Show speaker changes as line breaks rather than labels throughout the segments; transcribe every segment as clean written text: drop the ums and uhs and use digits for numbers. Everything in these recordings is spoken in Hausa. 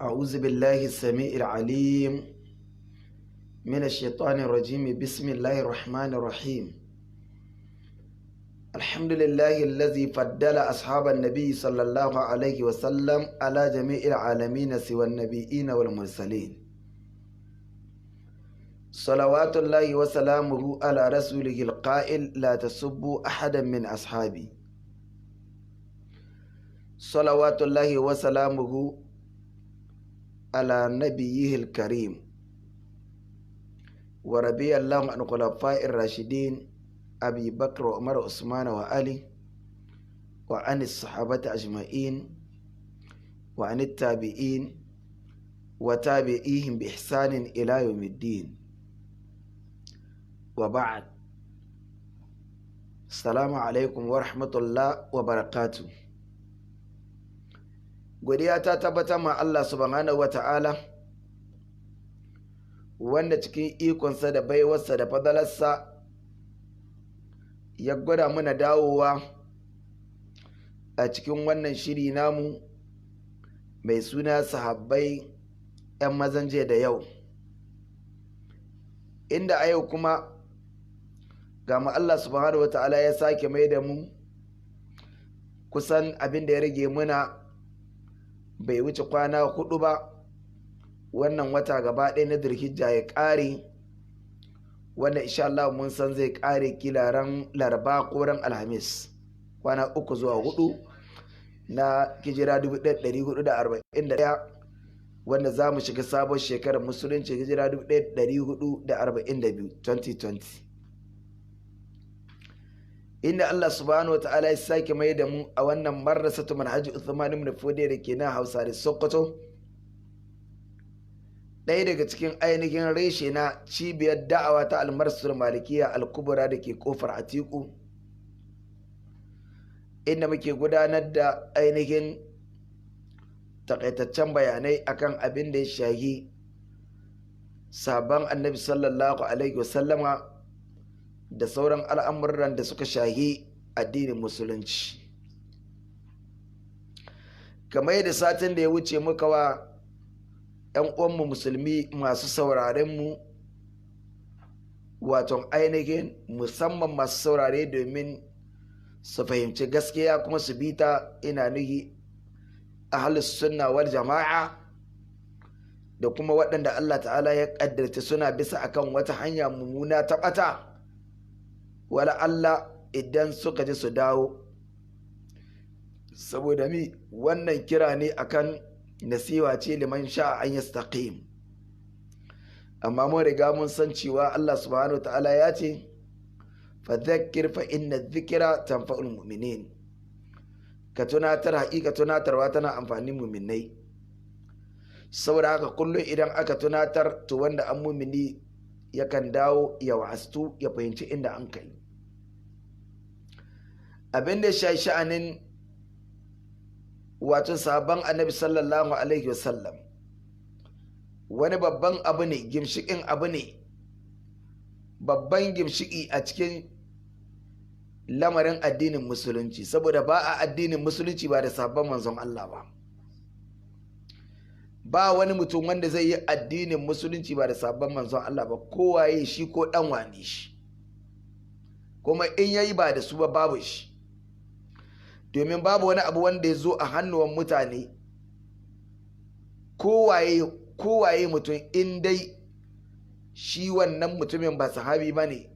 أعوذ بالله السميع العليم من الشيطان الرجيم. بسم الله الرحمن الرحيم. الحمد لله الذي فضل أصحاب النبي صلى الله عليه وسلم على جميع العالمين سوى النبيين والمرسلين. صلوات الله وسلامه على رسوله القائل: لا تسبوا أحدا من أصحابي. صلوات الله وسلامه على نبيه الكريم، ورضي الله عن خلفاء الراشدين أبي بكر وعمر وعثمان وعلي، وعن الصحابة أجمعين، وعن التابعين وتابعيهم بإحسان إلى يوم الدين، وبعد. السلام عليكم ورحمة الله وبركاته. Godiya ta tabbatar ma Allah subhanahu wa ta'ala, wanda cikin ikonsa da baiwarsa da fadalarsa ya gwada muna dawowa a cikin wannan shiri namu mai suna Sahabbai 'yan mazan jiya da yau, inda a yau kuma ga mu Allah subhanahu wa ta'ala ya sake mai da mu kusan abin da ya rage muna bai wuce kwana 4 ba wannan wata gaba ɗaya na Dhulhijja ya ƙare, wanda insha Allah mun san zai ƙare kila ran Laraba ko ran Alhamis, kwana 3 zuwa 4 na hijira 1441, wanda za mu shiga sabon shekarar musulunci, hijira 1442, 2020, inda Allah subhanahu wa ta'ala ya sake mai da mu a wannan Madrasatu Manhaji Uthman ibn Fodio da ke nan Hausa da Sokoto, ɗaya daga cikin ainihin reshe na cibiyar da'awa ta Almarsur Malikiya Al-Kubra da ke Kofar Atiku, inda muke gudanar da ainihin takaitaccen bayanai akan abin da ya shahi sabon Annabi sallallahu alaihi wasallama da sauran al'amuran da suka shahi addinin musulunci. Kamar yadda satin da ya wuce muka wa 'yan uwanmu musulmi masu saurarenmu, wato ainihin musamman masu saurare domin su fahimci gaskiya kuma su bi ta, ina nuhi ahlus sunna wal jama'a da kuma waɗanda Allah ta'ala ya ƙaddarta suna bisa akan wata hanya mummuna ta ɓata, wala Allah idan suka ji su dawo. Saboda mi? Wannan kira ne akan nasiha ce, liman sha an yastaqim. Amma mun riga mun san cewa Allah subhanahu ta'ala ya ce: "Fadhakkir fa inna dhikra tanfa'ul mu'minin." Ka tunatar, haƙiƙa tunatarwa tana amfani mu'minai. Saboda haka kullum idan aka tunatar, to wanda an mumini yakan dawo ya wa'astu, ya fahimci inda an kai. Abin da ya sha'anin wato sabon Annabi sallallahu alaihi wasallam wani babban abu ne, gimshikin abu ne, babban gimshiki a cikin lamarin addinin musulunci, saboda ba a addinin musulunci ba da sabon manzon Allah ba. Ba wani mutum wanda zai yi addinin musulunci ba da sabon manzon Allah ba, kowaye shi ko dan wane shi, kuma in yayi ba da su ba, babu shi. Domin babu wani abu wanda ya zo a hannuwan mutane, kowaye mutum, in dai shi wannan mutumin ba sahabi ba ne,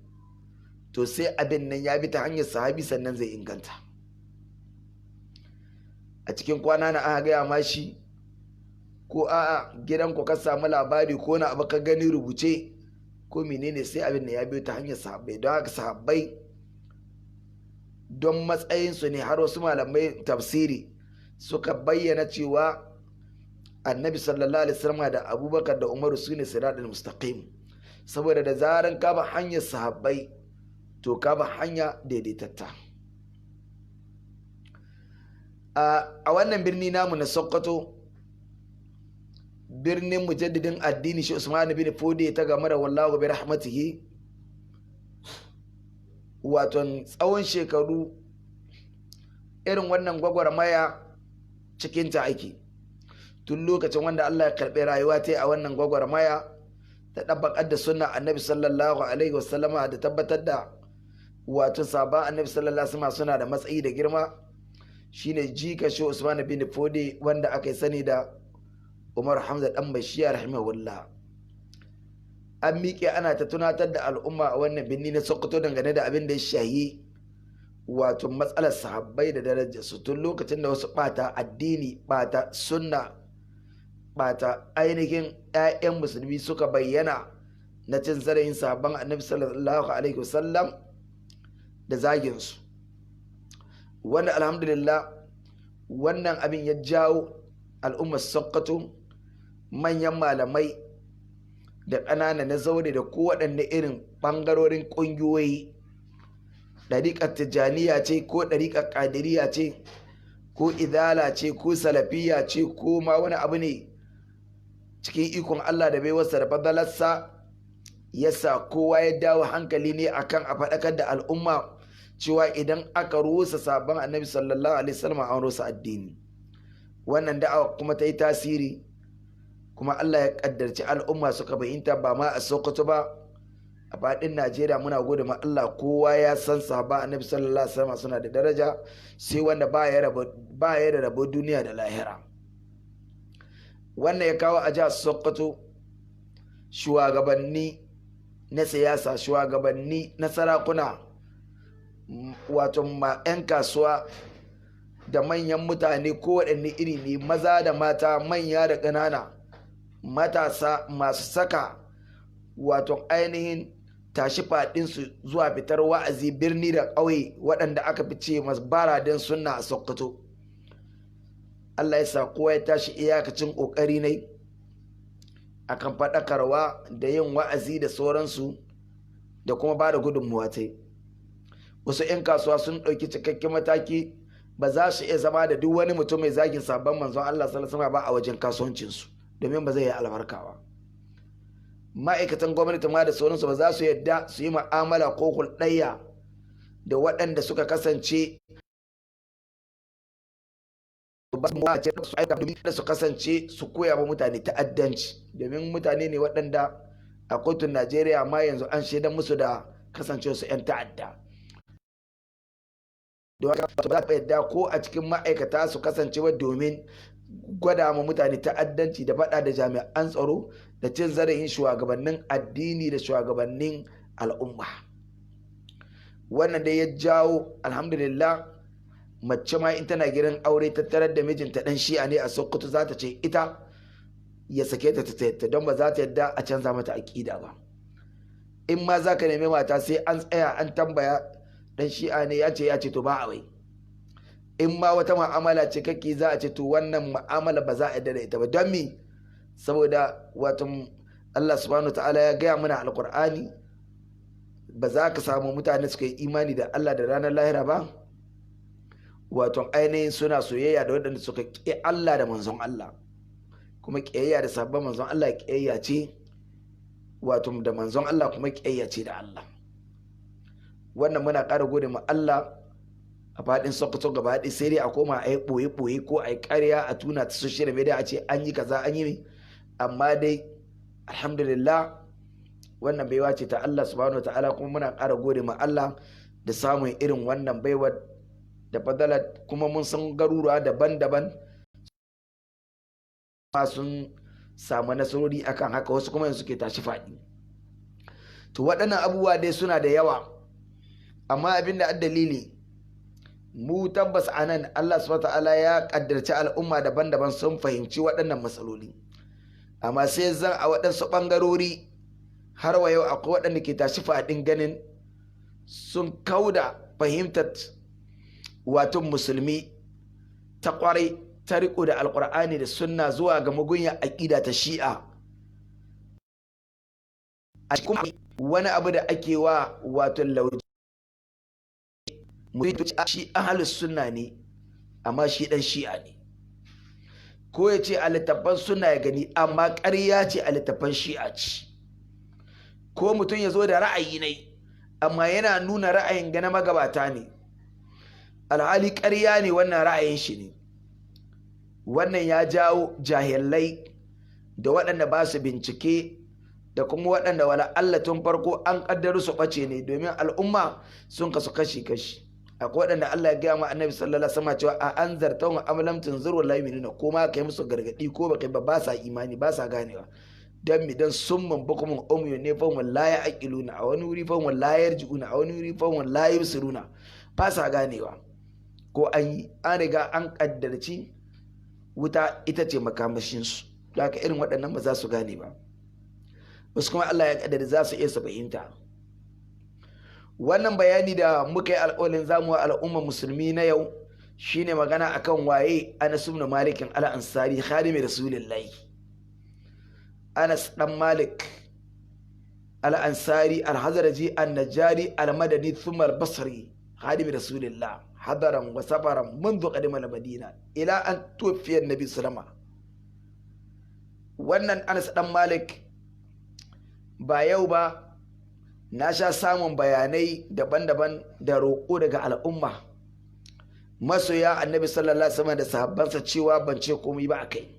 to sai abin nan ya bi ta hanyar sahabi sannan zai inganta. A cikin kwana na aka gaya ma shi, ko a'a gidanku ka samu labari, ko na abu ka gani rubuce ko menene, sai abin da ya biyo ta hanyar sahabbai. Don haka sahabbai, don matsayinsu ne har wasu malamai tafsiri suka bayyana cewa Annabi sallallahu alaihi wasallam da Abubakar da Umaru su ne siratul mustaqim, saboda da zaran ka ba hanyar sahabbai, to ka ba hanya daidaitatta. A wannan birni namu na Sokoto, birnin mujaddidin addini shi Usman bin Fode ta game da wallahu bi rahmatihi, wato tsawon shekaru irin wannan gwagwarmaya cikinta ake. Tun lokacin wanda Allah ya karɓi rayuwa ta a wannan gwagwarmaya ta ɗabbaƙar da sunna Annabi sallallahu alaihi wasallama da tabbatar da wato sabon Annabi sallallahu alaihi wasallama suna da matsayi da girma, shine jika shi Usman bin Fodi, wanda aka yi sani da Umar Hamza dan Bashiya rahimahullah. An miƙe ana ta tunatar da al'umma a wannan birni na Sokoto dangane da abin da ya shahi wato matsalar sahabbai da darajar su, tun lokacin da wasu ɓata addini, ɓata sunna, ɓata ainihin 'ya'yan musulmi suka bayyana na cin zarafin sahabban Annabi sallallahu alaihi wasallam da zaginsu. Wanda alhamdulillah wannan abin ya jawo al'ummar Sokoto, manyan malamai da ƙanana na zaure da kowaɗanne irin ɓangarorin ƙungiyoyi, ɗariƙar Tijjaniya ce ko ɗariƙar Ƙadiriya ce ko Izala ce ko Salafiya ce ko ma wani abu ne, cikin ikon Allah da baiwarsa da fadalarsa ya sa kowa ya dawo hankali ne akan a faɗakar da al'umma cewa idan aka rusa sabon Annabi sallallahu alaihi wasallam, an rusa addini. Wannan da'awa kuma ta yi tasiri, kuma Allah ya kaddarci al'umma suka fahimta, ba ma a Sokoto ba, a faɗin Najeriya. Muna gode ma Allah, kowa ya san sahaba Annabi sallallahu alaihi wasallam suna da daraja, sai wanda ba ya da rabo duniya da lahira. Wannan ya kawo a jihar Sokoto shugabanni na siyasa, shugabanni na sarakuna, wato ma 'yan kasuwa da manyan mutane kowaɗanne iri ne, maza da mata, manya da ƙanana, matasa masu saka wato ainihin tashi faɗinsu zuwa fitar wa'azi birni da ƙauye, waɗanda aka fi ce masu baradin sunna a Sokoto. Allah ya sa kowa ya tashi iyakacin ƙoƙari ne akan faɗakarwa da yin wa'azi da sauransu da kuma ba da gudunmuwa ta. Wasu 'yan kasuwa sun ɗauki cikakken mataki, ba za su iya zama da duk wani mutum mai zagin sabon manzon Allah sallallahu alaihi ba a wajen kasuwancinsu, domin ba zai yi albarka ba. Ma'aikatan gwamnati ma da sauransu ba za su yadda su yi ma'amala ko hulɗayya da waɗanda suka kasance da su kasance su koya wa mutane ta'addanci, domin mutane ne waɗanda a kotun Najeriya ma yanzu an shaidar musu da kasance su 'yan ta'adda. Don haka ba za yadda ko a cikin ma'aikata su kasance ba, domin gwada ma mutane ta'addanci da faɗa da jami'an tsaro da cin zarafin shugabannin addini da shugabannin al'umma. Wannan dai ya jawo, alhamdulillah, mace ma in tana gidan aure tattarar da mijinta dan Shi'a ne a Sokoto, za ta ce ita ya sake ta ta, don ba za ta yadda a canza mata aƙida ba. In ma za ka nemi mata, sai an tsaya an tambaya, dan Shi'a ne? Ya ce, ya ce to ba a wai. In ma wata mu'amala ce kake, za a ce to wannan mu'amala ba za a yarda da ita ba. Don me? Saboda wato Allah subhanahu ta'ala ya gaya mana Alkur'ani, ba za ka samu mutane suka yi imani da Allah da ranar lahira ba, wato ainihin suna soyayya da waɗanda suka ƙi Allah da manzon Allah. Kuma ƙiyayya da sabon manzon Allah ƙiyayya ce wato da manzon Allah, kuma ƙiyayya ce da Allah. Wannan muna ƙara gode ma Allah a faɗin Sokoto gaba ɗaya. Sai dai a koma a yi ɓoye-ɓoye ko a yi ƙarya a tuna ta social media a ce an yi kaza an yi, amma dai alhamdulillah wannan baiwa ce ta Allah subhanahu wa ta'ala, kuma muna ƙara gode ma Allah da samun irin wannan baiwar da fadalar. Kuma mun san garuruwa daban-daban sun samu nasarori akan haka, wasu kuma yanzu ke tashi faɗi. To waɗannan abubuwa dai suna da yawa, amma abin da dalili mu tabbas a nan Allah subhanahu ta'ala ya kaddarci al'umma daban-daban sun fahimci waɗannan matsaloli, amma sai zan a waɗansu ɓangarori har wa yau akwai waɗanda ke tashi faɗin ganin sun kauda fahimtar wato musulmi ta ƙwarai ta riko da Alƙur'ani da sunna zuwa ga mugunya aƙida ta Shi'a. A cikin wani abu da ake wa wato lauje, shi ahalus sunna ne amma shi dan Shi'a ne, ko ya ce a littattafan sunna ya gani, amma ƙarya ce, a littattafan Shi'a ce. Ko mutum ya zo da ra'ayi ne, amma yana nuna ra'ayin ga na magabata ne, alhali ƙarya ne, wannan ra'ayin shi ne. Wannan ya jawo jahilai da waɗanda ba su bincike da kuma waɗanda wala Allah tun farko an ƙaddaru su ɓace ne, domin al'umma sun kasu kashi-kashi. Akwai waɗanda Allah ya gaya ma Annabi sallallahu alaihi wasallam cewa a anzartahum am lam tunzir la yu'minuna, ko ma kai musu gargadi ko ba kai ba, ba sa imani, ba sa ganewa. Dan mi? Dan summun bukumun umyun ne, fahum la ya'qiluna, a wani wuri fahum la yarji'una, a wani wuri fahum la yubsiruna, ba sa ganewa. Ko an yi, an riga an kaddarci wuta ita ce makamashin su, haka irin waɗannan ba za su gane ba. Wasu kuma Allah ya kaddara za su iya su fahimta. Wannan bayani da muka yi alƙawarin zamu wa al'ummar musulmi na yau shine magana akan waye Anas ibn Malik al-Ansari, khadimi Rasulillahi. Anas dan Malik al-Ansari al-Hazraji an-Najjari al-Madani thumma al-Basri, khadimi Rasulillah hadaran wa safaran منذ قدم المدينة ila an tuwfiya Nabi sallama. Wannan Anas dan Malik ba yau ba na sha samun bayanai daban-daban da roƙo daga al'umma masoya Annabi sallallahu alaihi wasallam da sahabbansa cewa ban ce komai ba akai.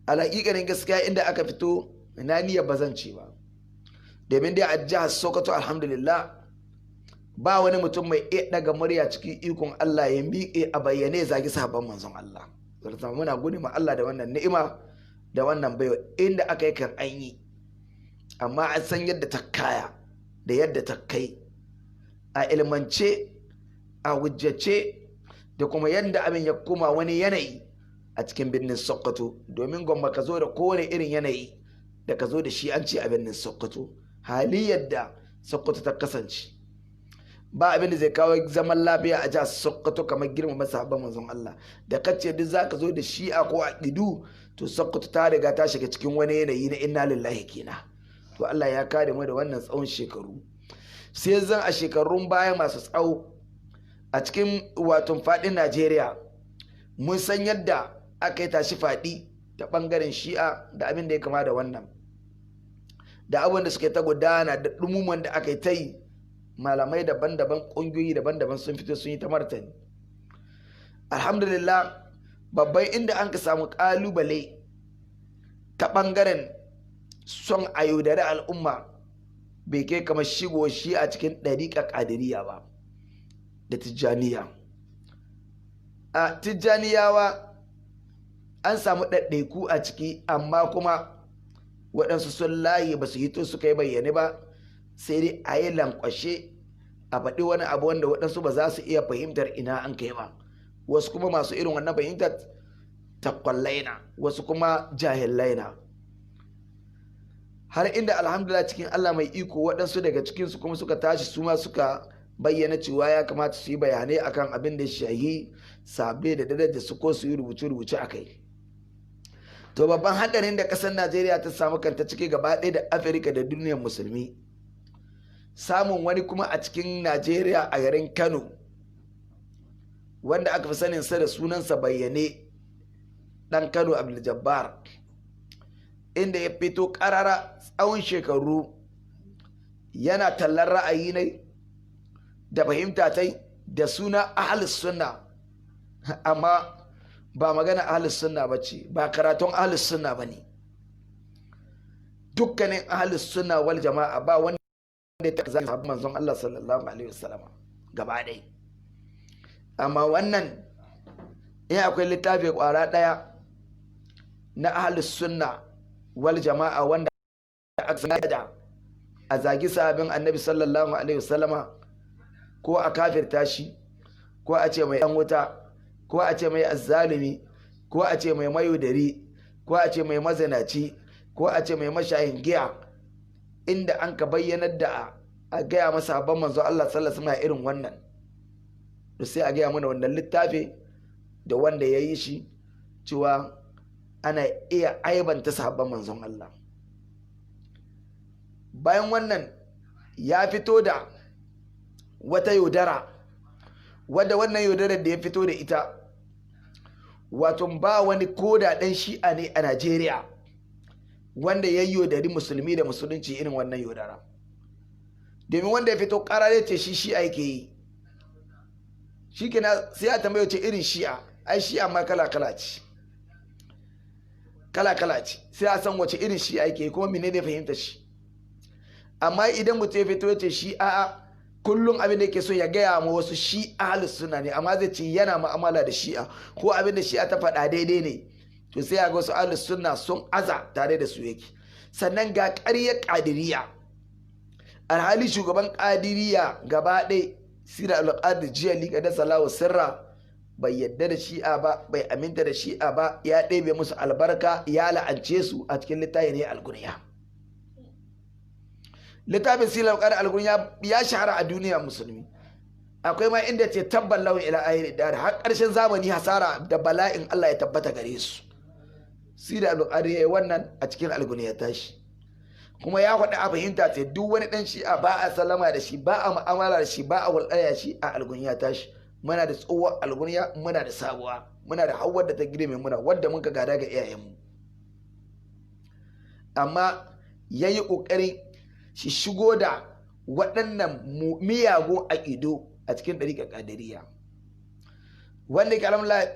Alhaƙiƙanin gaskiya, inda aka fito na niyya ba zan ce ba, domin dai a jihar Sokoto, alhamdulillah, ba wani mutum mai iya daga murya cikin ikon Allah ya miƙe a bayyane zagi sahabban manzon Allah. Muna gode ma Allah da wannan ni'ima da wannan baiwa. Inda aka yi kan an yi, amma an san yadda ta kaya da yadda ta kai a ilmance, a hujjace, da kuma yadda abin ya koma wani yanayi a cikin birnin Sokoto. Domin gwamma ka zo da kowane irin yanayi da ka zo da shi an ce a birnin Sokoto, hali yadda Sokoto ta kasance, ba abin da zai kawo zaman lafiya a jihar Sokoto kamar girmama sahabban manzon Allah. Da kace duk zaka zo da shi'a ko aqidu, to Sokoto ta riga ta shiga cikin wani yanayi na inna lillahi kenan. To Allah ya kare mu da wannan tsawon shekaru. Sai zan a shekarun baya masu tsawo a cikin wato fadin Najeriya, mun san yadda aka yi tashi faɗi ta ɓangaren shi'a da abin da ya kama da wannan, da abin da suka ta gudana, da ɗumuman da aka yi ta yi. Malamai daban-daban, ƙungiyoyi daban-daban sun fito sun yi ta martani. Alhamdulillah, babban inda an ka samu ƙalubale ta ɓangaren son a yaudari al'umma bai kai kamar shigo shi a cikin ɗariƙa ƙadiriya ba da Tijjaniya. A Tijjaniyawa an samu ɗaɗɗaiku a ciki, amma kuma waɗansu sun layi ba su hito suka yi bayyane ba, sai dai a yi lankwashe a faɗi wani abu wanda waɗansu ba za su iya fahimtar ina an kai ba. Wasu kuma masu irin wannan fahimtar takwallaina, wasu kuma jahillaina. Har inda alhamdulillah, cikin Allah mai iko, waɗansu daga cikinsu kuma suka tashi su ma suka bayyana cewa ya kamata su yi bayanai akan abin da shahi sabe da darajar su, ko su yi rubuce-rubuce a kai. To babban haɗarin da ƙasar Najeriya ta samu kanta ciki gaba ɗaya da Afirka da duniyar musulmi, samun wani kuma a cikin Najeriya a garin Kano wanda aka fi sanin sa da sunansa bayyane ɗan Kano Abdul Jabbar, inda ya fito ƙarara tsawon shekaru yana tallar ra'ayi ne da fahimta tai da suna ahlus sunna, amma ba magana ahlus sunna ba ce, ba karatun ahlus sunna ba ne. Dukkanin ahlus sunna wal jama'a ba wanda ya taɓa zagin manzon Allah sallallahu alaihi wasallam gaba ɗaya. Amma wannan in akwai littafi kwara ɗaya na ahlus sunna wal jama'a wanda aka da a zagi sahabin Annabi sallallahu alaihi wasallama, ko a kafirta shi, ko a ce mai ɗan wuta, ko a ce mai azzalumi, ko a ce mai mayaudari, ko a ce mai mazinaci, ko a ce mai mashayin giya, inda an ka bayyanar da a gaya masa ban manzo Allah sallallahu alaihi irin wannan, to sai a gaya mana wannan littafi da wanda ya yi shi cewa ana iya aibanta sahabban manzon Allah. Bayan wannan ya fito da wata yaudara, wadda wannan yaudarar da ya fito da ita, wato ba wani koda ɗan shi'a ne a Najeriya wanda ya yaudari musulmi da musulunci irin wannan yaudara. Domin wanda ya fito ƙarar ya ce shi shi'a yake yi, shi kenan sai a tambaye ce irin shi'a. Ai shi amma kala kala ce, kala kala ce, sai a san wace irin shi ake kuma menene fahimta shi. Amma idan mutum ya fito ya ce shi a'a, kullum abin da yake so ya gaya ma wasu shi ahlus sunna ne, amma zai ce yana mu'amala da shi'a ko abin da shi'a ta faɗa daidai ne, to sai ya ga wasu ahlus sunna sun aza tare da su yake. Sannan ga ƙaryar ƙadiriya, alhali shugaban ƙadiriya gaba ɗaya Sira Alƙadir Jiyali da Salahu Sirra bai yadda da shi'a ba, bai aminta da shi'a ba, ya ɗebe musu albarka, ya la'ance su a cikin littafi ne Alguniya. Littafin Sira Alƙadir Alguniya ya shahara a duniya musulmi. Akwai ma inda ce tabban lawan ila ahiri dar, har ƙarshen zamani hasara da bala'in Allah ya tabbata gare su. Sira Alƙadir ya yi wannan a cikin Alguniya tashi, kuma ya faɗi a fahimta ce duk wani ɗan shi'a ba a sallama da shi, ba a mu'amala da shi, ba a walƙaya shi a Alguniya tashi. Muna da tsohuwar Alguniya, muna da sabuwa, muna da hawar da ta girme muna, wadda muka gada ga iyayenmu. Amma ya yi ƙoƙarin shi shigo da waɗannan miyagun aƙidu a cikin ɗariƙar ƙadiriya, wanda ke alamla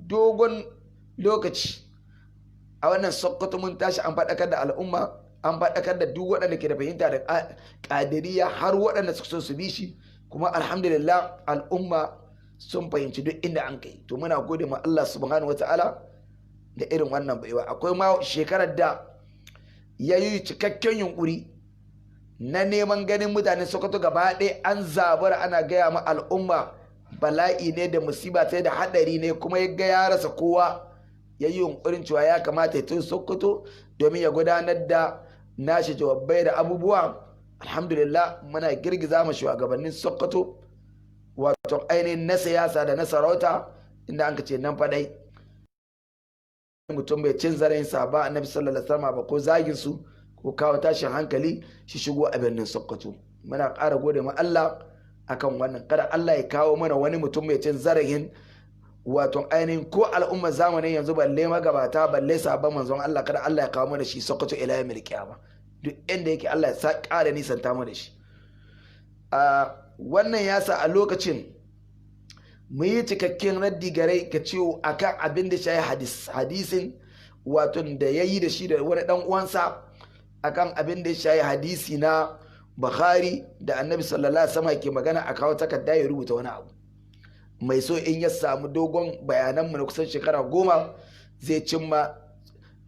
dogon lokaci a wannan Sokoto mun tashi an faɗakar da al'umma, an faɗakar da duk waɗanda ke da fahimta da ƙadiriya, har waɗanda suka so su bi shi. Kuma alhamdulillah, al'umma sun fahimci duk inda an kai. To muna gode ma Allah subhanahu wata'ala da irin wannan baiwa. Akwai ma shekarar da ya yi cikakken yunkuri na neman ganin mutanen Sokoto gaba ɗaya an zabura ana gaya ma al'umma bala'i ne da musiba ta da haɗari ne, kuma ya ga ya rasa kowa, ya yi yunkurin cewa ya kamata ya tun Sokoto domin ya gudanar da nashi jawabai da abubuwa. Alhamdulillah, muna girgiza ma shugabannin Sokoto, wato ainihin na siyasa da na sarauta, inda an ce nan fadai mutum bai cin zarafin sahaba Annabi sallallahu alaihi wasallam ba, ko zagin su, ko kawo tashin hankali shi shigo a birnin Sokoto. Muna ƙara gode ma Allah akan wannan. Kada Allah ya kawo mana wani mutum mai cin zarafin wato ainihin ko al'ummar zamanin yanzu, balle magabata, balle sahabban manzon Allah. Kada Allah ya kawo mana shi Sokoto ila yawmil qiyama. Duk inda yake, Allah ya sa ƙara nisanta mana shi. Wannan ya sa a lokacin mu yi cikakken raddi gare ka ciwo akan abin da shayi hadisin, wato da ya yi da shi da wani dan uwansa akan abin da ya shayi hadisi na Bukhari da Annabi sallallahu alaihi wasallam ke magana a kawo takarda ya rubuta wani abu. Mai so in ya samu dogon bayanan mu na kusan shekara 10 zai cimma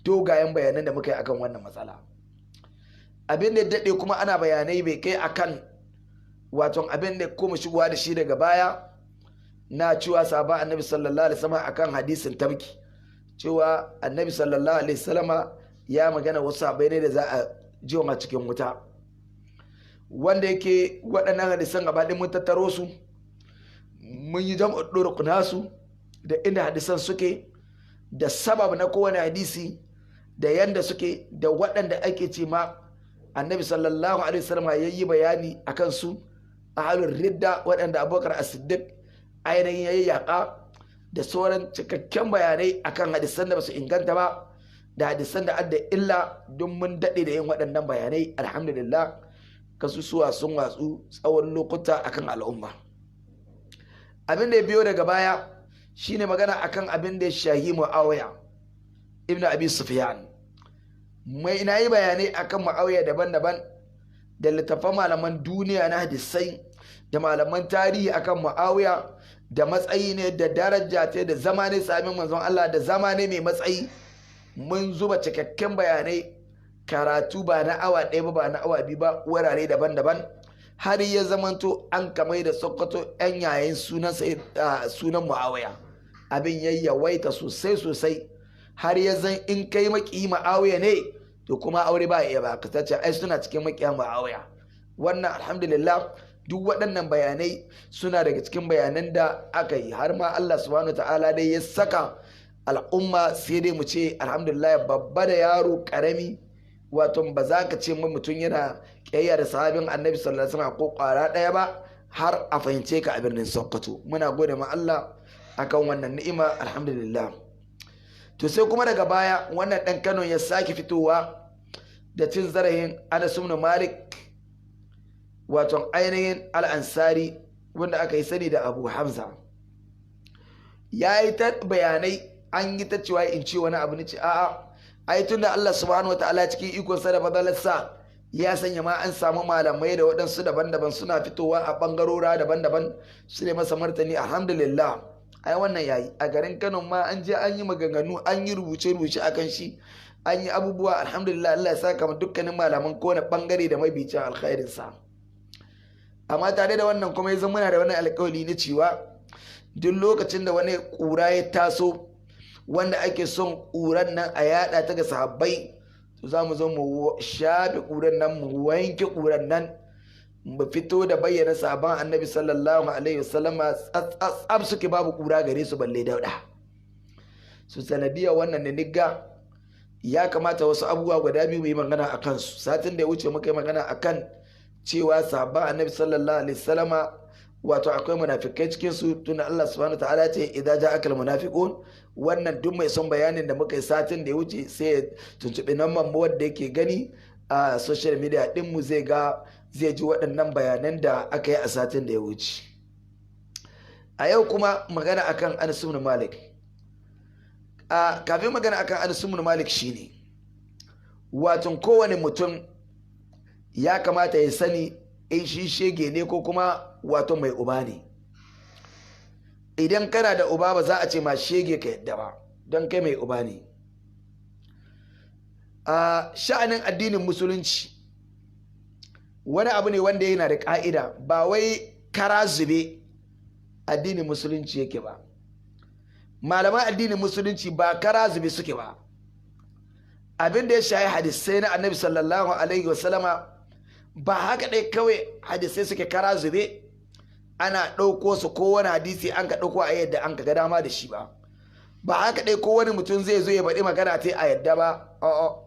dogayen bayanan da muka yi akan wannan matsala. Abin da daɗe kuma ana bayanai bai kai akan wato abin da kuma shigowa da shi daga baya na cewa sahaba Annabi sallallahu alaihi wasallam akan hadisin tabki, cewa Annabi sallallahu alaihi wasallama ya magana wasu sahabbai ne da za a jiwa cikin wuta, wanda yake waɗannan hadisan gaba ɗin mun tattaro su, mun yi jam'u ɗuruk nasu da inda hadisan suke, da sabab na kowane hadisi, da yanda suke, da waɗanda ake ce ma Annabi sallallahu alaihi wasallam ya yi bayani a kansu, ahlul ridda, waɗanda Abubakar As-Siddiq ainihin ya yi yaƙa, da sauran cikakken bayanai akan hadisan da ba su inganta ba da hadisan da adda illa. Don mun daɗe da yin waɗannan bayanai, alhamdulillah, kasusuwa sun watsu tsawon lokuta akan al'umma. Abin da ya biyo daga baya shine magana akan abin da ya shahi Muawiya ibn Abi Sufyan. Mai na yi bayanai akan Muawiya daban-daban da littattafan malaman duniya na hadisai da malaman tarihi akan Muawiya, da matsayi ne, da daraja ta, da zama ne sami manzon Allah, da zama ne mai matsayi. Mun zuba cikakken bayanai, karatu ba na awa 1 ba, ba na awa 2 ba, wurare daban-daban, har ya zamanto an kamai da Sokoto yan yayin sunan Muawiya. Abin ya yawaita sosai sosai, har ya zan in kai maki Muawiya ne, to kuma aure ba iya ba ka tace ai suna cikin makiya Muawiya. Wannan alhamdulillah, duk waɗannan bayanai suna daga cikin bayanan da aka yi, har ma Allah subhanahu ta'ala dai ya saka al'umma, sai dai mu ce alhamdulillah, babba da yaro karami, wato ba za ka ce mutum yana ƙiyayya da sahabin Annabi sallallahu alaihi wasallam ko ƙwara ɗaya ba har a fahimce ka a birnin Sokoto. Muna gode ma Allah akan wannan ni'ima, alhamdulillah. To sai kuma daga baya wannan ɗan Kano ya sake fitowa da cin zarafin Anas ibn Malik, wato ainihin Al-Ansari, wanda aka yi sani da Abu Hamza. Ya yi ta bayanai, an yi ta cewa in ce wani abu, ni ce a'a, ai tunda Allah subhanahu wataala cikin ikon sa da fadalarsa ya sanya ma an samu malamai da waɗansu daban-daban suna fitowa a ɓangarora daban-daban su ne masa martani, alhamdulillah. Ai wannan yayi a garin Kano ma an je an yi maganganu, an yi rubuce-rubuce akan shi, an yi abubuwa, alhamdulillah. Allah ya saka mu dukkanin malaman kowane bangare da mabicin alkhairin sa. Amma tare da wannan kuma yanzu muna da wani alkawari na cewa duk lokacin da wani ƙura ya taso wanda ake son ƙuran nan a yada ta ga sahabbai, to za mu zo mu shafe ƙuran nan, mu wanke ƙuran nan, mu fito da bayyana sahabban Annabi sallallahu alaihi wasallama tsab suke, babu ƙura gare su balle dauda su. Sanadiyar wannan ne nigga ya kamata wasu abubuwa guda biyu mu yi magana a kansu. Satin da ya wuce muka yi magana akan cewa sahabban Annabi sallallahu alaihi wasallama wato akwai munafikai cikin su, tunda Allah subhanahu ta'ala ce idza ja'akal munafiqun. Wannan duk mai son bayanin da muka yi satin da ya wuce sai ya tuntuɓi nan mu wanda yake gani a social media din mu, zai ga, zai ji waɗannan bayanan da aka yi a satin da ya wuce. A yau kuma magana akan Anas ibn Malik. A kafin magana akan Anas ibn Malik shine wato kowane mutum ya kamata ya sani in shi shege ne ko kuma wato mai uba ne. Idan kana da uba, ba za a ce ma shege ka yadda ba, don kai mai uba ne. A sha'anin addinin Musulunci wani abu ne wanda yana da ka'ida, ba wai kara zube addinin Musulunci yake ba. Malaman addinin Musulunci ba kara zube suke ba. Abin da ya shayi hadisai na Annabi sallallahu alaihi wasallama, ba haka ɗai kawai hadisai suke kara zube, ana ɗauko su, kowane hadisi an ka ɗauko a yadda an ka ga dama da shi ba. Ba haka ɗai kowane mutum zai zo ya baɗi magana ta a yadda ba. A'a,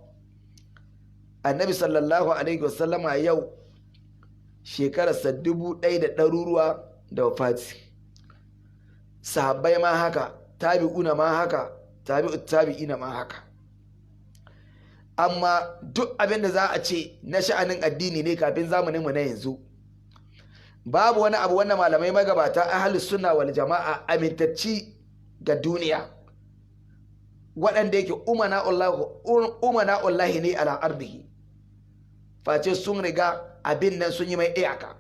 Annabi sallallahu alaihi wasallama yau shekararsa 1000 da ɗaruruwa da wafati. Sahabbai ma haka, tabi'una ma haka, tabi'u tabi'ina ma haka. Amma duk abin da za a ce na sha'anin addini ne kafin zamaninmu na yanzu, babu wani abu wanda malamai magabata ahlus sunna wal jama'a amintacci ga duniya, waɗanda yake umana Allahi ne ala ardihi, face sun riga abin nan sun yi mai iyaka.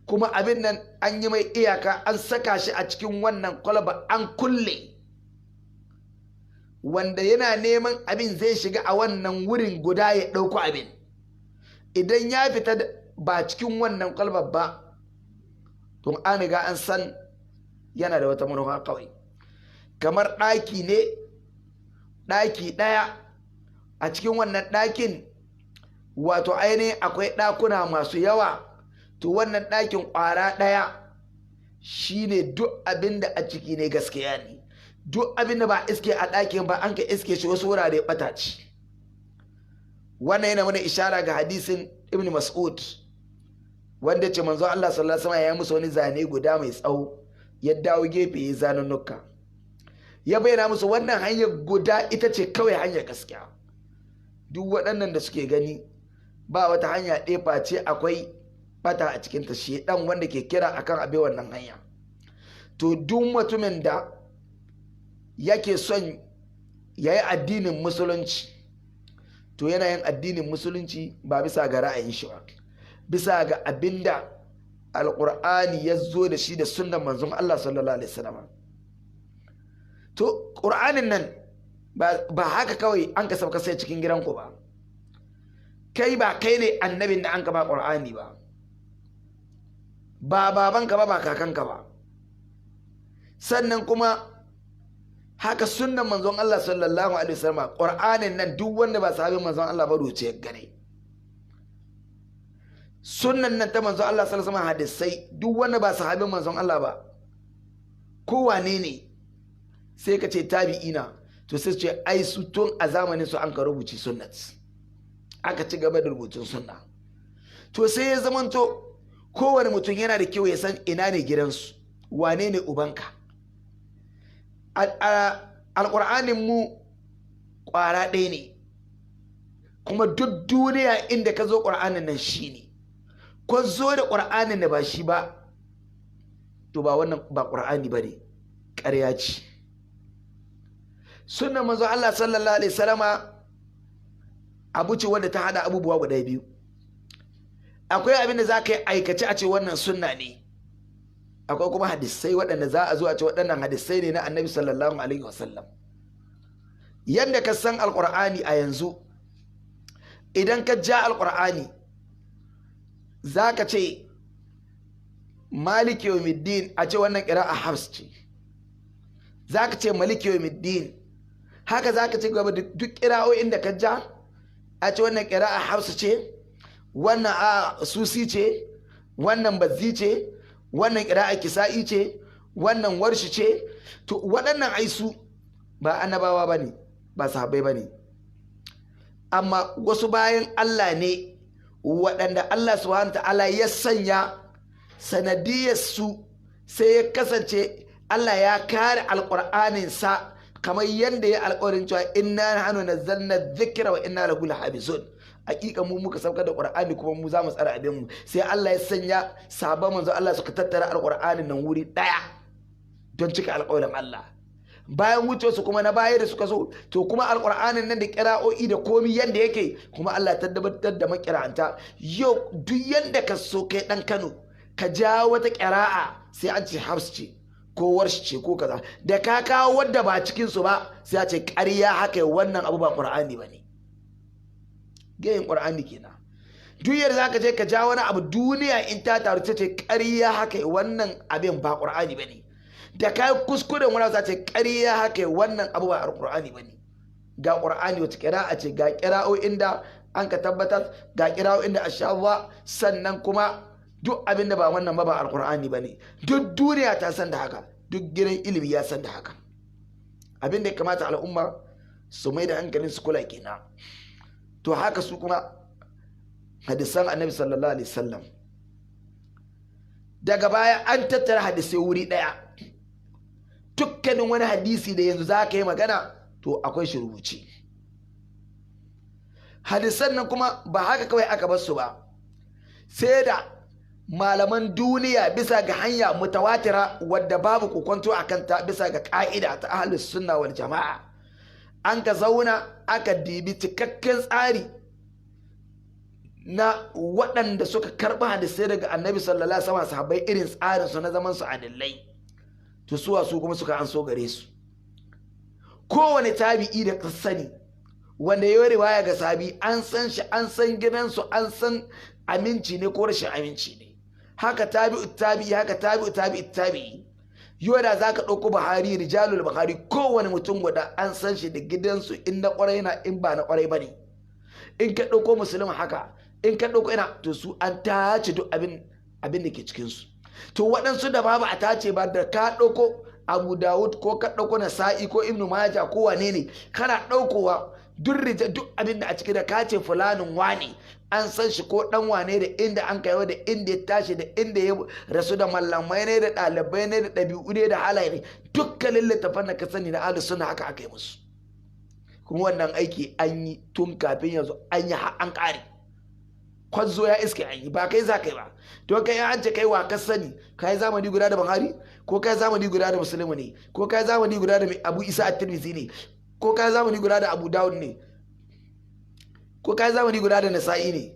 Kuma abin nan an yi mai iyaka, an saka shi a cikin wannan kwalba an kulle. Wanda yana neman abin zai shiga a wannan wurin guda ya ɗauko abin. Idan ya fita ba cikin wannan kwalbar ba, to an riga an san yana da wata manufa kawai. Kamar ɗaki ne, ɗaki ɗaya, a cikin wannan ɗakin wato ainihin akwai ɗakuna masu yawa. To wannan ɗakin ƙwara ɗaya shine duk abin da a ciki ne gaskiya ne. Duk abin da ba iske a ɗakin ba, an ka iske shi wasu wurare, ɓata ce. Wannan yana mana ishara ga hadisin Ibn Mas'ud wanda ce manzo Allah sallallahu alaihi wasallam ya musu wani zane guda mai tsawo, ya dawo gefe ya zanunnuka, ya bayyana musu wannan hanyar guda ita ce kawai hanyar gaskiya. Duk waɗannan da suke gani, ba wata hanya ɗaya face akwai bata a cikinta, shedan wanda ke kira akan abe wannan hanya. To duk mutumin da yake son ya yi addinin Musulunci, to yana yin addinin Musulunci ba bisa ga ra'ayin shi ba, bisa ga abinda Alƙur'ani ya zo da shi da sunnan manzon Allah sallallahu alaihi wasallam. To ƙur'anin nan ba haka kawai an ka sauka sai cikin gidanku ba. Kai ba kai ne annabin da an ka ba ƙur'ani ba, ba babanka ba, ba kakanka ba. Sannan kuma haka sunnan manzon Allah sallallahu alaihi wasallam. Ƙur'anin nan duk wanda ba sahabin manzon Allah ba ruce ya gane. Sunnan nan ta manzon Allah sallallahu alaihi wasallam, hadisai, duk wanda ba sahabin manzon Allah ba, kowane ne, sai ka ce tabi'ina, to sai su ce ai su tun a zamanin su an ka rubuci sunnat, aka ci gaba da rubutun sunna. To sai ya zamanto kowane mutum yana da kyau ya san ina ne gidansu, wane ne ubanka. Alƙur'anin mu ƙwara ɗaya ne, kuma duk duniya inda ka zo ƙur'anin nan shi ne. Ko zo da ƙur'anin da ba shi ba, to ba wannan ba ƙur'ani ba ne. Ƙarya ce. Sunnan manzo Allah sallallahu alaihi wasallama abu ce wanda ta hada abubuwa guda biyu. Akwai abin da za ka yi aikace a ce wannan sunna ne, akwai kuma hadisai waɗanda za a zo a ce waɗannan hadisai ne na Annabi sallallahu alaihi wasallam. Yadda ka san Alƙur'ani a yanzu, idan ka ja Alƙur'ani za ka ce maliki yawmiddin, a ce wannan ƙira'a Hafs ce. Za ka ce maliki yawmiddin, haka za ka ci gaba duk ƙira'o'in da ka ja, a ce wannan ƙira'a Hafs ce, wannan a Susi ce, wannan Bazzi ce, wannan ƙira'a Kisa'i ce, wannan Warshi ce. To waɗannan ai su ba annabawa ba ne, ba sahabbai ba ne, amma wasu bayan Allah ne waɗanda Allah subhanahu ta'ala ya sanya sanadiyar su, sai ya kasance Allah ya kare alƙur'aninsa kamar yadda ya alƙawarin cewa inna nahnu nazzalna dhikra wa inna lahu lahafizun. Hakika mu muka saukar da Qur'ani kuma mu za mu tsara abin mu. Sai Allah ya sanya sabon manzo Allah suka tattara alƙur'anin nan wuri ɗaya don cika alƙawarin Allah. Bayan wucewarsu kuma na baya da suka zo, to kuma alƙur'anin nan da ƙira'o'i da komi yanda yake, kuma Allah ya tabbatar da makira'anta. Yau duk yanda ka so kai ɗan Kano ka ja wata ƙira'a, sai an ce Hafs ce ko Warshi ce ko kaza. Da ka kawo wadda ba cikin su ba, sai a ce ƙarya haka, wannan abu ba Qur'ani bane. Gayin Qur'ani kenan. Duk yadda zaka je ka ja wani abu, duniya in ta taru ta ce ƙarya haka, wannan abin ba Qur'ani bane. Da ka kuskuren wani, za ce ƙarya haka, wannan abu ba Qur'ani bane. Ga Qur'ani wata ƙira'a ce, ga ƙira'o'in da an ka tabbatar, ga ƙira'o'in da ashawa, sannan kuma duk abin da ba wannan ba ba Alƙur'ani ba ne. Duk duniya ta san da haka, duk gidan ilimi ya san da haka. Abin da ya kamata al'umma su mai da hankalin su kula kenan. To haka su kuma hadisan Annabi sallallahu alaihi wasallam, daga baya an tattara hadisai wuri ɗaya. Dukkanin wani hadisi da yanzu za ka yi magana, to akwai shi rubuce. Hadisan nan kuma ba haka kawai aka bar su ba, sai da malaman duniya bisa ga hanya mutawatira wadda babu kokonto a kanta, bisa ga ka'ida ta ahlus sunna wal jama'a, an ka zauna aka dibi cikakken tsari na waɗanda suka karɓi hadisai daga Annabi sallallahu alaihi wasallam, sahabbai, irin tsarin su na zaman su adillai, to suwa su kuma suka an so gare su. Kowane tabi'i da ka sani wanda ya riwaya ga sahabi, an san shi, an san gidansu, an san aminci ne ko rashin aminci ne. Haka tabi'u tabi'i, haka tabi'u tabi'u tabi'i. Yau da zaka ɗauko Buhari, rijalul Buhari, kowane mutum guda an san shi da gidansu, in na ƙwarai na, in ba na ƙwarai ba ne. In ka ɗauko Musulun haka, in ka ɗauko ina, to su an tace duk abin da ke cikinsu. To waɗansu da ba a tace ba, da ka ɗauko Abu Dawud ko ka ɗauko Nasa'i ko Ibnu Maja ko wane ne, kana ɗaukowa duk duk abin da a ciki, da ka ce fulanin wane, an san shi ko dan wane, da inda an kai, da inda ya tashi, da inda ya rasu, da mallamai ne, da ɗalibai ne, da ɗabi'u ne, da halaye ne. Dukkanin littafan da ka sani na ahlus sunna haka aka yi musu. Kuma wannan aiki an yi tun kafin yanzu, an yi har an ƙare. Kwazo ya iske an yi, ba kai za kai ba. To kai an ce kai wa ka sani? Kai zamani guda da Buhari, ko kai zamani guda da Musulmi ne, ko kai zamani guda da Abu Isa at-Tirmidhi ne, ko kai zamani guda da Abu Dawud ne, ko kai zamani guda da Nasa'i ne,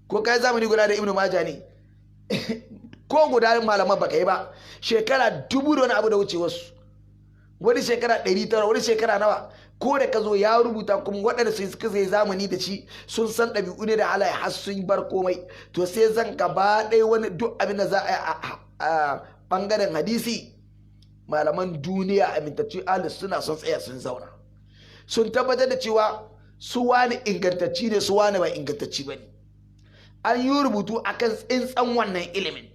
ko kai zamani guda da Ibnu Majah ne, ko guda malaman baka yi ba, shekara 1000 da wani abu da wuce wasu, wani shekara 900, wani shekara nawa, ko da ka zo ya rubuta, kuma waɗanda su suka zai zamani da shi sun san ɗabi'u ne da halaye har sun bar komai. To sai zan gaba ɗaya wani duk abin da za a yi a ɓangaren hadisi, malaman duniya amintacci ahlus suna sun tsaya sun zauna sun tabbatar da cewa su wani ingantacci ne, su wani ba ingantacci ba ne. An yi rubutu akan tsintsan wannan ilimin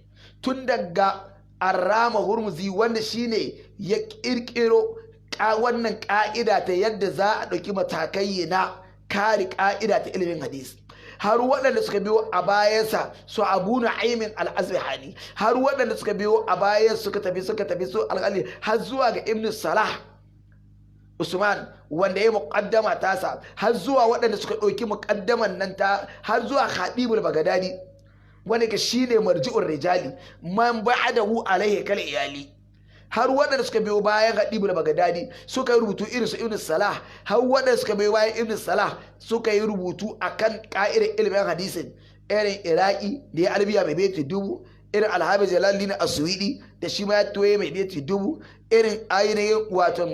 tun daga Arrama Hurmuzi, wanda shine ya kirkiro wannan ka'ida ta yadda za a ɗauki matakai na kare ka'ida ta ilimin hadisi, har waɗanda suka biyo a bayansa su Abu Nu'aymin al-Azbahani, har waɗanda suka biyo a bayan suka tafi suka tafi su alƙali, har zuwa ga Ibn Salah Usman wanda ya muƙaddama tasa, har zuwa waɗanda suka ɗauki muƙaddaman nan ta har zuwa Khatibul Bagdadi, wanda ka shine marji'ur rijali, man ba'dahu alaihi kal iyali, Har waɗanda suka biyo bayan Khadibul Bagdadi suka yi rubutu irin su Ibn Salah, har waɗanda suka biyo bayan Ibn Salah suka yi rubutu akan ka'idar ilimin hadisin, irin Iraki da ya albiya mai beti 1000, irin Alhabi Jalaluddin Aswidi da shi ma ya toye mai beti 1000, irin ainihin wato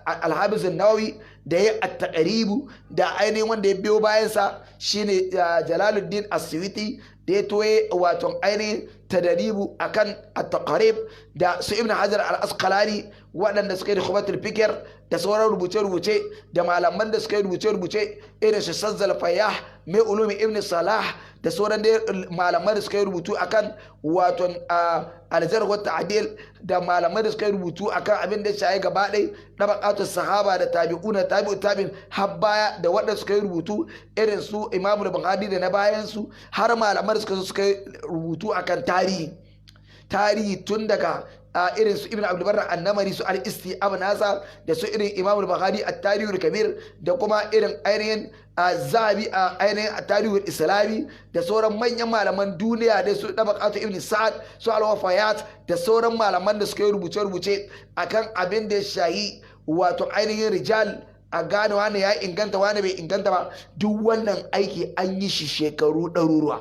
Alhabiz Nawawi da ya at-taqribu, da ainihin wanda ya biyo bayansa shine Jalaluddin Aswiti da ya toye wato ainihin tadaribu akan at-taqrib, da su Ibn Hajar al-Asqalani waɗanda suka yi da Khubatul Fikr da sauran rubuce-rubuce, da malaman da suka yi rubuce-rubuce irin su Sazzal Fayyah mai ulumi Ibn Salah, da sauran dai malaman da suka yi rubutu akan wato aljarh wa ta'dil, da malaman da suka yi rubutu akan abin da shaye gaba ɗaya dabaqatu sahaba da tabi'una tabi'u tabi'in har baya, da waɗanda suka yi rubutu irin su Imam Bukhari da na bayan su, har malaman da suka zo suka yi rubutu akan tarihi tarihi tun daga irin su Ibn Abdul Barr an-Namari, su al-Istiab nasa, da su irin Imam al-Bukhari at-Tarihul Kabir, da kuma irin ainihin Zahabi a ainihin at-Tarihul Islami, da sauran manyan malaman duniya da su Dabaqatu Ibn Sa'ad, su al-Wafayat, da sauran malaman da suka yi rubuce-rubuce akan abin da ya shayi wato ainihin rijal, a gane wani ya inganta wani bai inganta ba. Duk wannan aiki an yi shi shekaru ɗaruruwa.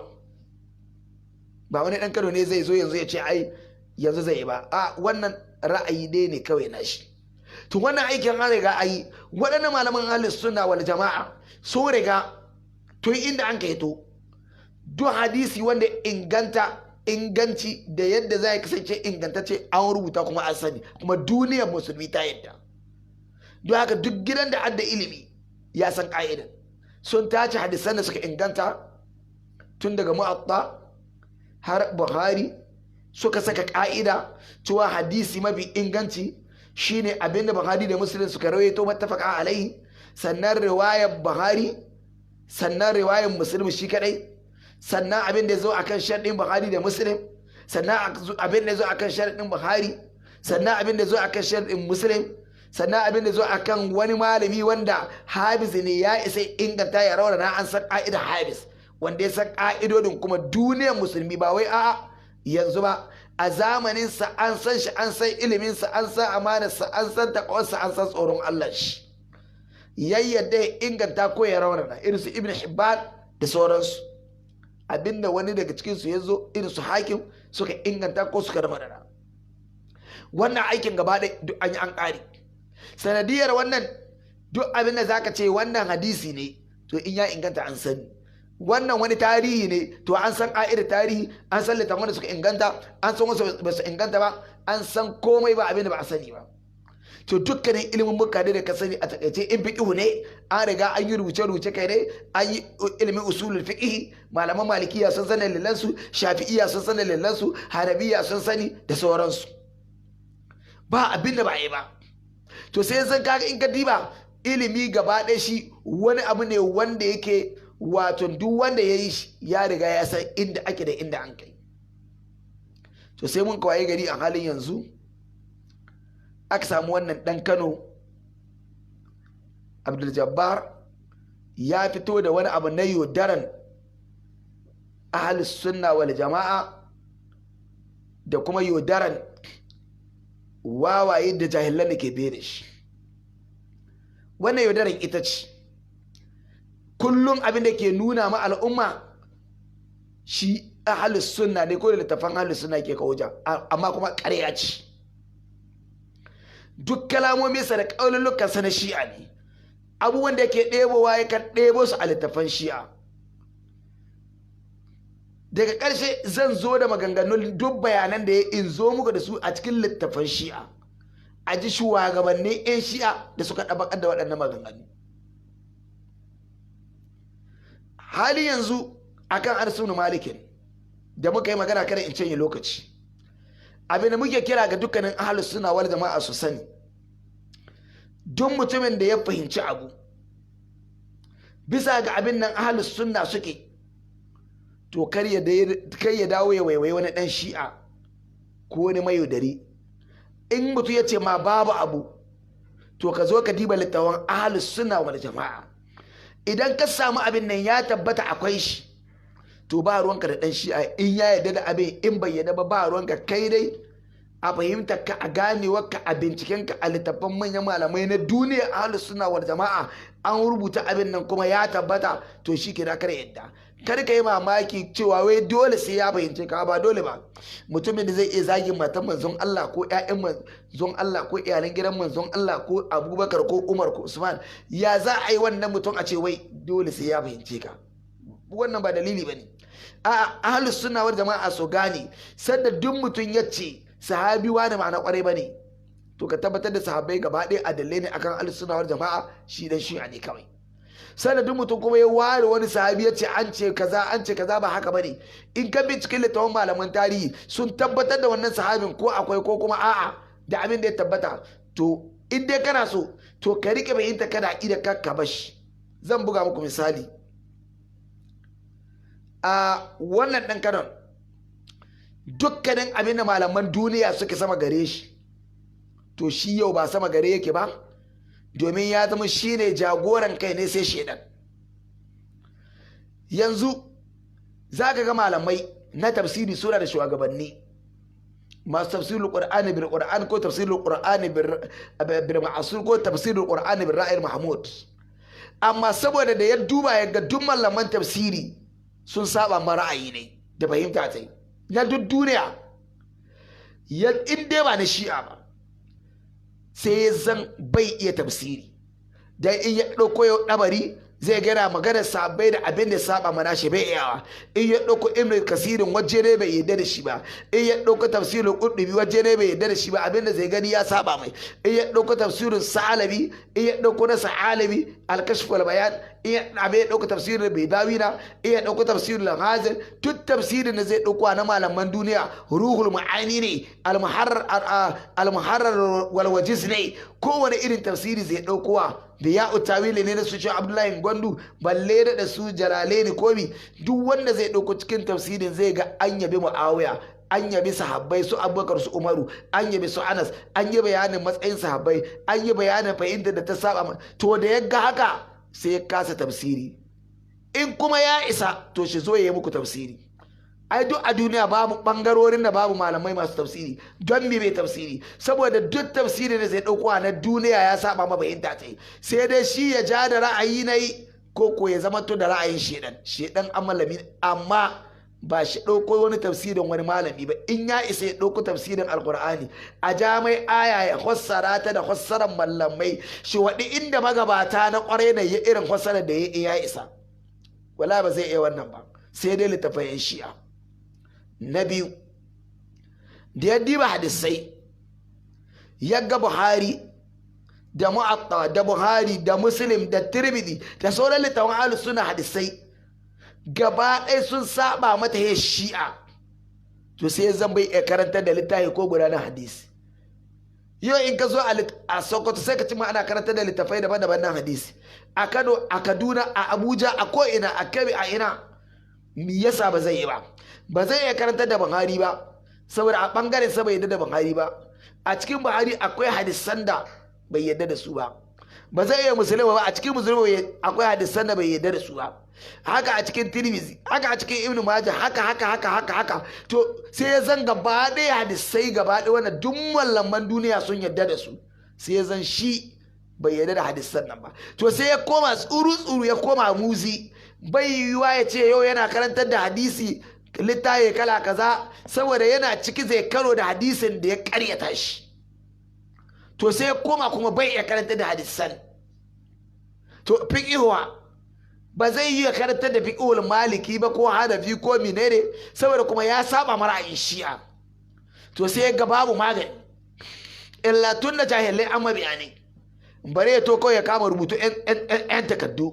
Ba wani ɗan Kano ne zai zo yanzu ya ce ai yanzu zai yi ba, a wannan ra'ayi dai ne kawai na shi. To wannan aikin an riga ayi. Waɗannan malaman ahlus sunna wal jama'a sun riga tun inda an kai to duk hadisi wanda inganta inganci da yadda za ya kasance ingantacce an rubuta kuma an sani, kuma duniyar musulmi ta yadda. Don haka duk gidan da adda ilimi ya san ka'idan. Sun tace hadisan da suka inganta tun daga Mu'atta har Buhari, suka saka ka'ida cewa hadisi mafi inganci shine abinda Buhari da Muslim suka rawaito mattafaqa alaihi, sannan riwayar Buhari, sannan riwayar Muslim shi kadai, sannan abin da zo akan sharɗin Buhari da Muslim, sannan abin da zo akan sharɗin Buhari, sannan abin da zo akan sharɗin Muslim, sannan abin da zo akan wani malami wanda habis ne ya isa inganta ya rawana. An san ka'idar habis, wanda ya san ka'idodin, kuma duniyar musulmi ba wai a'a yanzu ba, a zamaninsa an san shi, an san iliminsa, an san amanarsa, an san takawarsa, an san tsoron Allah shi, yayyada ya inganta ko ya raunana, irin su Ibn Hibban da sauransu. Abinda wani daga cikinsu ya zo irin su Hakim suka inganta ko suka raunana. Wannan aikin gaba ɗaya duk an yi an ƙare. Sanadiyar wannan, duk abin da zaka ce wannan hadisi ne, to in ya inganta an sani. Wannan wani tarihi ne, to an san ƙa'idar tarihi, an san littafan da suka inganta, an san wasu ba su inganta ba, an san komai, ba abin da ba a sani ba. To dukkanin ilimin mutane da ka sani a takaice, in fiqhu ne an riga an yi rubuce-rubuce kai ne, an yi ilimin usulul fiqh, malaman Malikiya sun sani dalilansu, Shafi'iyya sun sani dalilansu, Hanabiya sun sani da sauransu. Ba abin da ba a yi ba. To sai zan kaga in ka diba ilimi gaba ɗaya shi wani abu ne wanda yake wato duk wanda ya yi shi ya riga ya san inda ake da inda an kai. To sai mun kawai gari a halin yanzu aka samu wannan ɗan Kano Abdul Jabbar ya fito da wani abu na yaudaran ahlus sunna wal jama'a da kuma yaudaran wawaye da jahilan da ke biye da shi. Wannan yaudaran ita ce kullum abin da ke nuna ma al'umma shi ahlus sunna ne ko da littafan ahlus sunna ke kawo, amma kuma ƙarya ce. Duk kalamominsa da ƙaululukansa na Shi'a ne. Abubuwan da yake ɗebowa yakan ɗebo su a littafan Shi'a. Daga ƙarshe zan zo da maganganun duk bayanan da ya in zo muku da su a cikin littafan Shi'a, a ji shugabannin 'yan Shi'a da suka ɗabakar da waɗannan maganganu. Hali yanzu akan Arsunu Malikin da muka yi magana, kada in canye lokaci, abin da muke kira ga dukkanin ahlus sunna wal jama'a su sani, duk mutumin da ya fahimci abu bisa ga abin nan ahlus sunna suke, to kar ya dawo ya waiwayi wani dan Shi'a ko wani mayaudari. In mutum ya ce ma babu abu, to ka zo ka diba littawan ahlus sunna wal jama'a. Idan ka samu abin nan ya tabbata akwai shi, to ba ruwanka da dan Shi'a in ya yarda da abin, in bai yarda ba, ba ruwanka. Kai dai A fahimtar ka, a ganewar ka, a binciken ka, a littattafan manyan malamai na duniya ahlus sunna wal jama'a an rubuta abin nan kuma ya tabbata, to shi ke kar yadda. Kar ka yi mamaki cewa wai dole sai ya fahimce ka, ba dole ba. Mutumin da zai iya zagin matan manzon Allah ko ƴaƴan manzon Allah ko iyalan gidan manzon Allah ko Abubakar ko Umar ko Usman, ya za a yi wannan mutum a ce wai dole sai ya fahimce ka? Wannan ba dalili bane. A ahlus sunna wal jama'a so gane, sanda duk mutum ya ce sahabi wani ma'ana kwarai bane, to ka tabbatar da sahabbai gaba ɗaya adalai ne akan ahlus sunna wal jama'a, shi dan shi'a ne kawai. Sannan duk mutum kuma ya ware wani sahabi ya ce an ce kaza, an ce kaza, ba haka bane. In ka binciken littafin malaman tarihi sun tabbatar da wannan sahabin ko akwai ko kuma a'a da abin da ya tabbata, to in dai kana so to ka rike bayinta kada ida ka bashi. Zan buga muku misali a wannan dan kanon. Dukkanin abin da malaman duniya suke sama gare shi, to shi yau ba sama gare yake ba, domin ya zama shi ne jagoran kai ne sai shaidan. Yanzu za ka ga malamai na tafsiri suna da shugabanni masu tafsirul qur'ani bil qur'an ko tafsirul qur'ani bil ma'asur ko tafsirul qur'ani bil ra'ayil mahmud. Amma saboda da ya duba ya ga duk malaman tafsiri sun saba ma ra'ayi ne da fahimta ta na duk duniya, in dai ba na shi'a ba, sai zan bai iya tafsiri. Dan in ya ɗauko yau ɗabari zai gana maganar sabai da abin da saba mana shi bai iyawa. In ya ɗauko Ibn Kasirin waje ne bai yadda da shi ba. In ya ɗauko tafsirin Qurtubi waje ne bai yadda da shi ba, abin da zai gani ya saba mai. In ya ɗauko tafsirin Sa'alabi, in ya ɗauko na Sa'alabi al-Kashf wal Bayan, in ya abin ya ɗauko tafsirin Baydawina, in ya ɗauko tafsirin Al-Hazin, duk tafsirin da zai ɗauko na malaman duniya, Ruhul Ma'ani ne, al-Muharrar al-Muharrar wal Wajiz ne, kowane irin tafsiri zai ɗaukowa da ya utawili ne na su ce Abdullahi Gwandu, balle da su Jalale ne komi, duk wanda zai ɗauko cikin tafsirin zai ga an yabi Muawiya, an yabi sahabbai su Abubakar su Umaru, an yabi su Anas, an yi bayanin matsayin sahabbai, an yi bayanin fahimtar da ta saba. To da ya ga haka sai ya kasa tafsiri. In kuma ya isa to shi zo ya yi muku tafsiri. Ai duk a duniya babu bangarorin da babu malamai masu tafsiri. Don me bai tafsiri? Saboda duk tafsiri da zai dauko na duniya ya saba ma bayinta ta, sai dai shi ya ja da ra'ayi na yi ko ya zama to da ra'ayin shedan shedan amalami, amma ba shi ɗauko wani tafsirin wani malami ba. In ya isa ya ɗauko tafsirin Alkur'ani, a ja mai aya ya fassara ta da fassarar mallamai shi, waɗi inda magabata na ƙwarai na yi irin fassarar da ya isa, wala ba zai iya wannan ba, sai dai littafin shi'a. Na biyu, da ya diba hadisai ya ga Buhari da Mu'atta da Buhari da Muslim da Tirmidhi da sauran littafin ahlus suna hadisai gaba ɗaya sun saba mata ya shi'a, to sai zan bai iya karantar da littafi ko guda na hadisi. Yau in ka zo a Sokoto sai ka ci ma ana karantar da littafai daban-daban na hadisi, a Kano, a Kaduna, a Abuja, a ko'ina, a Kebbi, a ina. Me yasa ba zai yi ba? Ba zai iya karantar da Buhari ba, saboda a bangaren sa bai yadda da Buhari ba. A cikin Buhari akwai hadisan da bai yadda da su ba. Ba zai iya Musulmi ba, a cikin Musulmi akwai hadisan da bai yadda da su ba. Haka a cikin Tirmizi, haka a cikin Ibnu Majah, haka haka haka haka haka. To sai ya zan gaba ɗaya hadisai gaba ɗaya wannan duk malaman duniya sun yadda da su, sai ya zan shi bai yadda da hadisan nan ba. To sai ya koma tsuru tsuru, ya koma muzi. Bai yiwuwa ya ce yau yana karantar da hadisi littaye kala kaza, saboda yana ciki zai karo da hadisin da ya karyata shi. To sai ya koma kuma bai iya karantar da hadisan. To fiqihuwa ba zai yi ya karantar da fiqhul Maliki ba ko Hanafi ko menene, saboda kuma ya saba mara ra'ayin shi'a. To sai ya ga babu magani illa tun da jahilai an mabiya ne, bare ya to kawai ya kama rubutu yan takaddu,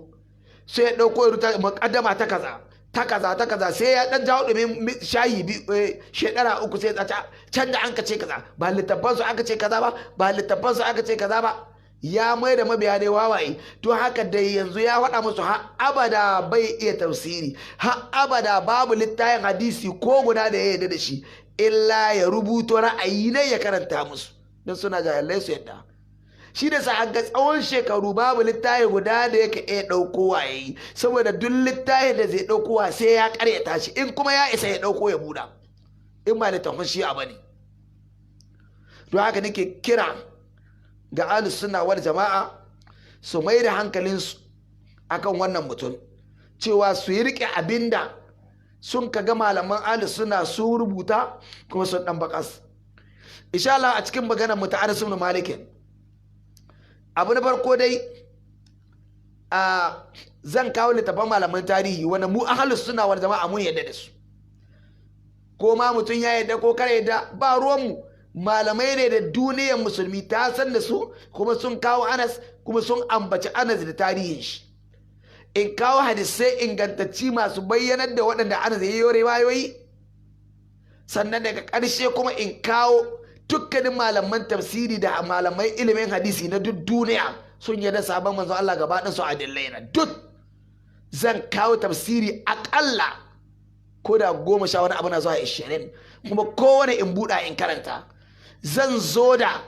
sai ya ɗauko ya rubuta muƙaddama ta kaza ta kaza ta kaza, sai ya dan jawo domin shayi shekara uku, sai ya can da an ka ce kaza ba littafan su aka ce kaza ba, ba littafan su aka ce kaza ba. Ya mai da mabiya ne wawaye. To haka dai yanzu ya faɗa musu har abada bai iya tafsiri, har abada babu littafin hadisi ko guda da ya yarda da shi, illa ya rubuto ra'ayi ne ya karanta musu don suna jahilai su yadda shi. Da sa ga tsawon shekaru babu littafi guda da yake iya ɗaukowa ya yi, saboda duk littafi da zai ɗaukowa sai ya karyata shi. In kuma ya isa ya ɗauko ya buɗa, in ba littafin shi'a ba ne. Don haka nake kira ga ahlus sunna wal jama'a su mai da hankalinsu akan wannan mutum, cewa su yi rike abinda sun kaga malaman ahlus sunna su rubuta kuma sun dan bakas. Insha Allah a cikin maganar mu ta Anas ibn Malik, abu na farko dai a zan kawo littafan malaman tarihi wanda mu ahlus sunna wal jama'a mun yadda da su, ko ma mutum ya yadda ko kare yadda ba ruwanmu. Malamai ne da duniyar musulmi ta san da su, kuma sun kawo Anas, kuma sun ambaci Anas da tarihin shi. In kawo hadisai ingantacci masu bayyanar da waɗanda Anas ya yi riwayoyi, sannan daga ƙarshe kuma in kawo dukkanin malaman tafsiri da malamai ilimin hadisi na duk duniya sun yarda sabon manzo Allah gaba ɗin su adillai na duk. Zan kawo tafsiri aƙalla ko da 10 wani abu na zuwa 20, kuma kowane in buɗa in karanta. Zan zo da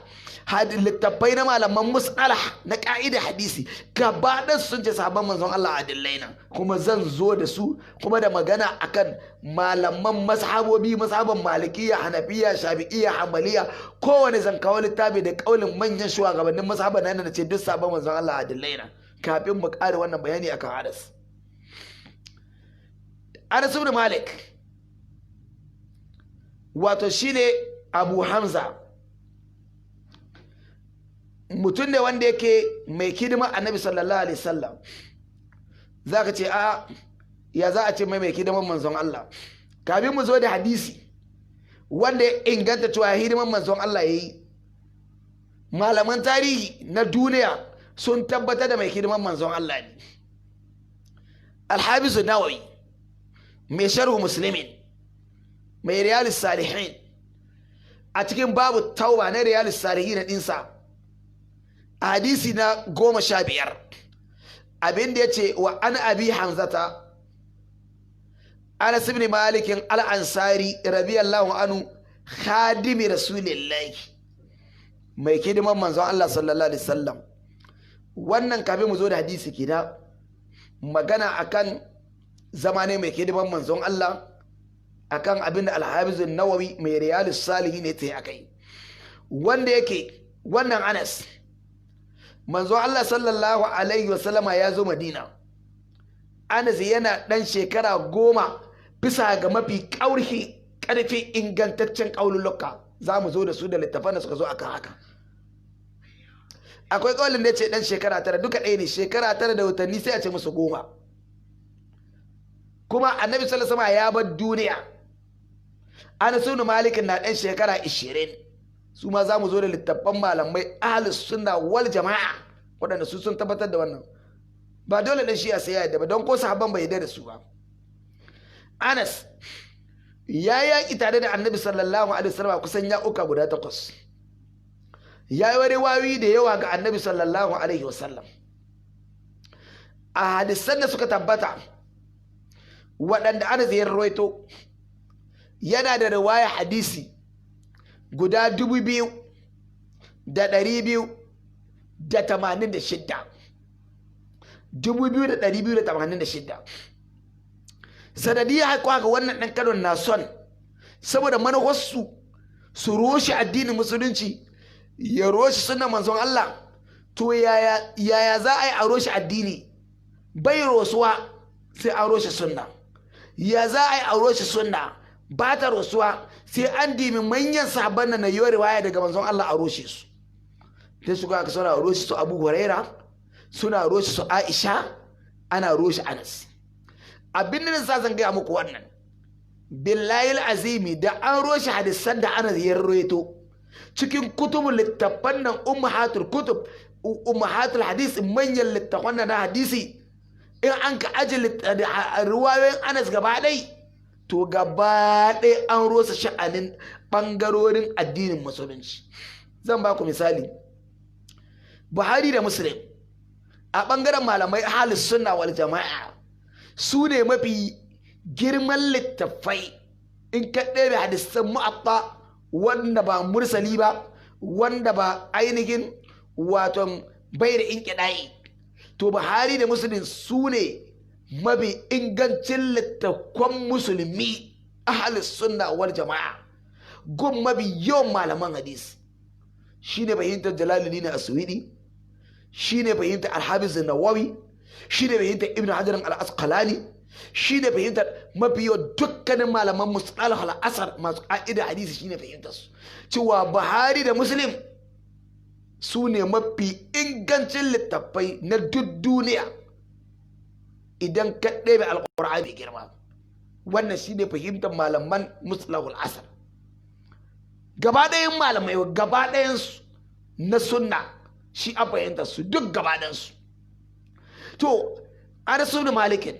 littattafai na malaman mus'alah na ka'ida hadisi gaba ɗan sun ce sahabban manzon Allah adillai na, kuma zan zo da su, kuma da magana akan malaman mazhabobi, mazhaban malikiya, hanafiya, shafi'iyya, hanbaliya, kowane zan kawo littafi da kaulin manyan shugabannin mazhaban nan da ce duk sahabban manzon Allah adillai na, kafin mu ƙare wannan bayani akan Anas. Anas ibn Malik wato shine Abu Hamza, mutum ne wanda yake mai hidima annabi sallallahu alaihi wasallam. Za ka ce a ya za a ce mai hidiman manzon Allah? Kafin mu zo da hadisi wanda ya inganta cewa hidiman manzon Allah ya yi, malaman tarihi na duniya sun tabbatar da mai hidiman manzon Allah ne. Alhabisu Nawawi mai sharhu Muslimin, mai Riyalus Salihin, a cikin babu tauba na Riyalus Salihin ɗinsa, a hadisi na 15, abin da ya ce wa an Abi Hamzata Anas ibn Malikin al-Ansari radiyallahu anhu khadimi rasulillahi, mai hidiman manzon Allah sallallahu alaihi wasallam. Wannan kafin mu zo da hadisi kina magana akan zama ne mai hidiman manzon Allah, akan abin da Al-Hafiz Nawawi mai Riyalus Salihin ne ta yi akai, wanda yake wannan Anas, manzo Allah sallallahu alaihi wasallama ya zo Madina, Anas yana ɗan shekara 10 bisa ga mafi ƙaurhi ƙarfi ingantaccen ƙaululuka. Za mu zo da su da littafan da suka zo akan haka. Akwai ƙaulin da ya ce ɗan shekara 9, duka ɗaya ne, shekara 9 da watanni sai a ce musu 10. Kuma annabi sallallahu alaihi ya bar duniya Anas ibn Malik na ɗan shekara 20. Su ma za mu zo da littattafan malamai ahlus sunna wal jama'a waɗanda su sun tabbatar da wannan. Ba dole dan shi'a sai ya yadda ba, don ko sahabban bai yadda da su ba. Anas ya yaƙi tare da annabi sallallahu alaihi wasallam kusan yaƙuka guda 8. Ya yi riwayoyi da yawa ga annabi sallallahu alaihi wasallam. A hadisan da suka tabbata waɗanda Anas ya rawaito, yana da riwaya hadisi guda 2286, 2286. Sanadiyar haka wannan ɗan Kano na son saboda manufarsu su roshe addinin musulunci, ya roshe sunan manzon Allah. To yaya za a yi a roshe addini? Bai rosuwa sai a roshe sunna. Ya za a yi a roshe sunna? Ba ta rosuwa sai an dimi manyan sahabban nan na yi riwaya daga manzon Allah a roshe su. Ta shiga aka suna roshe su Abu Huraira, suna roshe su Aisha, ana roshe Anas. Abin da sa zan gaya muku wannan, billahi azimi, da an roshe hadisan da Anas ya rawaito cikin kutubun littafan nan, ummahatul kutub, ummahatul hadis, manyan littafan nan na hadisi, in an ka aje riwayoyin Anas gaba ɗai, to gaba ɗaya an rosa sha'anin ɓangarorin addinin musulunci. Zan ba ku misali, Buhari da Muslim a ɓangaren malamai ahlus sunna wal jama'a su ne mafi girman littafai in ka ɗebe hadisan mu'atta wanda ba mursali ba, wanda ba ainihin waton bai da inkiɗayi. To Buhari da Muslim su ne mafi ingancin littafan musulmi ahlus sunna wal jama'a gun mafi yawan malaman hadisi. Shine fahimtar Jalaluddin Aswidi, shine fahimtar Al-Hafiz Nawawi, shine fahimtar Ibn Hajar Al-Asqalani, shine fahimtar mafi yawan dukkanin malaman mustalah al-asar masu ƙa'ida hadisi, shine fahimtar su cewa Buhari da Muslim su ne mafi ingancin littattafai na duk duniya idan ka ɗebe Alƙur'ani mai girma. Wannan shine fahimtar malaman mustalahul asar gaba ɗayan malamai, gaba ɗayansu na sunna, shi a fahimtar su duk gaba ɗayansu. To, Anas ibn Malikin,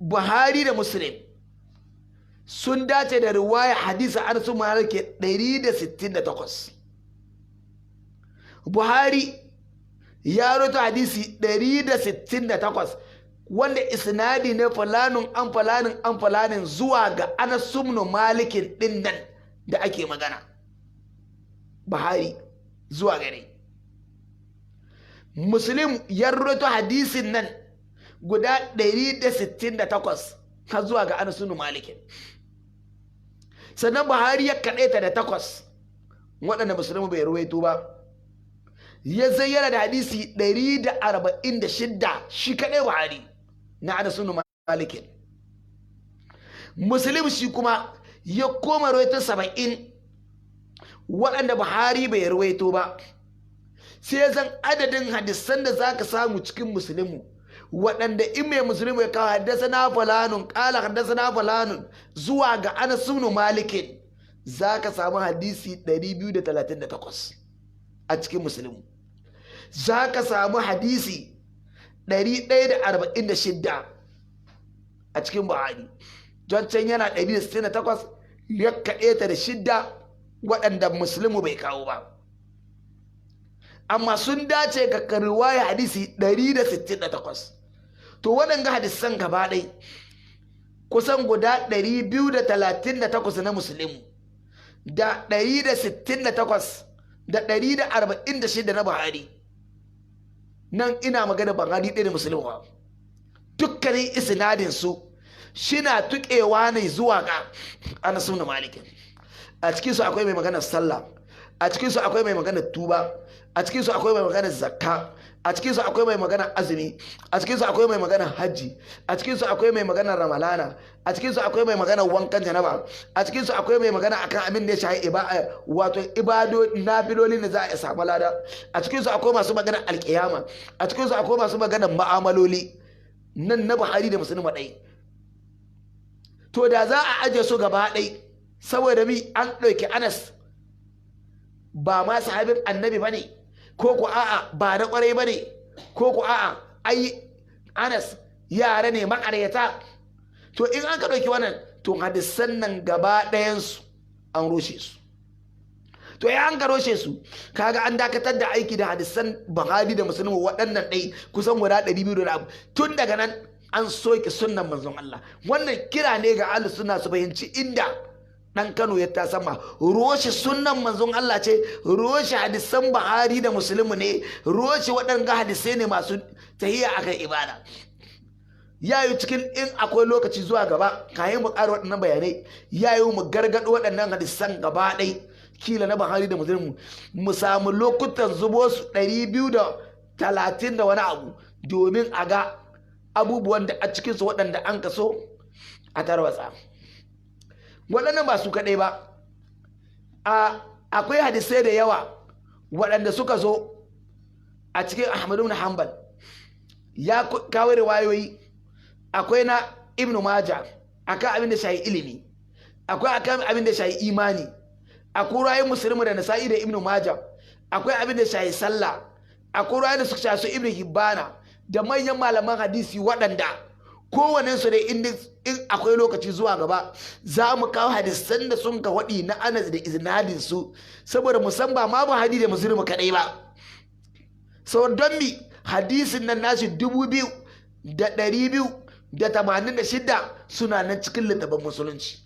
Buhari da Muslim sun dace da riwaya hadisi Anas ibn Malik 168. Buhari ya rawaito hadisi 168 wanda isnadi ne falanin an falanin an falanin zuwa ga Anas ibn Malikin din nan da ake magana, Buhari zuwa gare. Muslim ya rawaito hadisin nan guda 168 har zuwa ga Anas ibn Malikin. Sannan Buhari ya kaɗaita da 8 waɗanda Muslim bai rawaito ba. Ya zayyana da hadisi 146 shi kaɗai Buhari na Anas ibn Malikin. Muslim shi kuma ya koma rawaito 70 waɗanda Buhari bai rawaito ba. Sai zan adadin hadisan da zaka samu cikin Muslimu waɗanda in mai Muslimu ya kawo haddasa fulanun ƙala haddasa fulanun zuwa ga Anas ibn Malikin, zaka samu hadisi 238 a cikin Muslimu. Zaka samu hadisi 146 a cikin Buhari. Don can yana 168, ya kaɗe ta da shidda waɗanda Muslimu bai kawo ba, amma sun dace ga riwaya hadisi 168. To, waɗanga hadisan gaba ɗai kusan guda 238 na Muslimu da 168 da 146 na Buhari, nan ina magana Buhari ɗaya da Muslimu ba, dukkanin isnadin su shina tuƙewa ne zuwa ga Anas ibn Malik. A cikin su akwai mai maganar sallah, a cikin su akwai mai maganar tuba, a cikin su akwai mai maganar zakka, a cikin su akwai mai maganar azumi, a cikin su akwai mai maganar hajji, a cikin su akwai mai maganar Ramalana, a cikin su akwai mai maganar wankan janaba, a cikin su akwai mai magana akan abin da ya shahi wato ibado nafilolin da za a samu lada, a cikin su akwai masu maganar alkiyama, a cikin su akwai masu maganar ma'amaloli. Nan na Buhari da Muslim ɗai. To, da za a aje su gaba ɗai saboda mi an ɗauki Anas ba ma sahabin Annabi ba ne, ko ku a'a ba na ƙwarai ba ne, ko ku a'a ai Anas yara ne maƙaryata. To, in an ka ɗauki wannan, to hadisan nan gaba ɗayansu an rushe su. To, ya an ka rushe su, kaga an dakatar da aiki da hadisan Buhari da Muslim waɗannan ɗai kusan guda 200 da abu. Tun daga nan an soke sunnan manzon Allah. Wannan kira ne ga ahlus sunna su fahimci inda dan Kano ya ta sama. Roshe sunnan manzon Allah ce, roshe hadisan Buhari da Muslimu ne, roshe waɗanga hadisai ne masu tahiya akan ibada. Ya yi cikin in akwai lokaci zuwa gaba, kayan mu ƙara waɗannan bayanai, ya yi mu gargaɗo waɗannan hadisan gaba ɗai kila na Buhari da Muslimu, mu samu lokutan zubo su 230 da wani abu domin a ga abubuwan da a cikinsu waɗanda an kaso a tarwatsa. Waɗannan ba su kaɗai ba. Akwai hadisai da yawa waɗanda suka zo a cikin Ahmadu ibn Hanbal ya kawo riwayoyi. Akwai na Ibn Maja akan abin da shahi ilimi, akwai akan abin da shahi imani, akwai rayuwar Musulmi da Nasa'i da Ibn Maja, akwai abin da shahi sallah, akwai rayuwar da suka shahi su Ibn Hibbana da manyan malaman hadisi waɗanda kowane su dai in akwai lokaci zuwa gaba za mu kawo hadisan da sun ka waɗi na Anas da iznadin su, saboda musamman ma Buhari da Muslim kaɗai ba. Sau don mi hadisin nan nashi 2286 suna nan cikin littafin musulunci.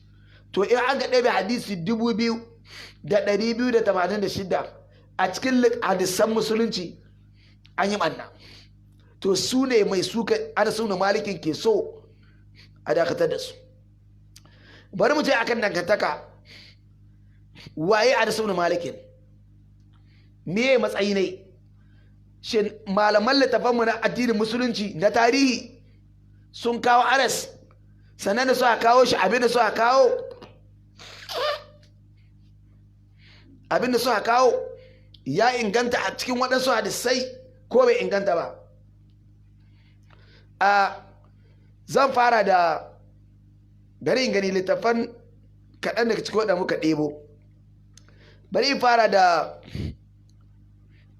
To, in an ga ɗebe hadisi 2286 a cikin hadisan musulunci, an yi ɓanna. To, su ne mai suka Anas ibn Malikin ke so a dakatar da su. Bari mu je akan dangantaka. Waye Anas ibn Malikin? Meye matsayi ne? Shin malaman littafanmu na addinin Musulunci na tarihi sun kawo Anas? Sannan da suka kawo shi, abin da suka kawo, abin da suka kawo ya inganta a cikin waɗansu hadisai ko bai inganta ba? A zan fara da bari in gani littafan kaɗan daga cikin waɗanda muka ɗebo. Bari in fara da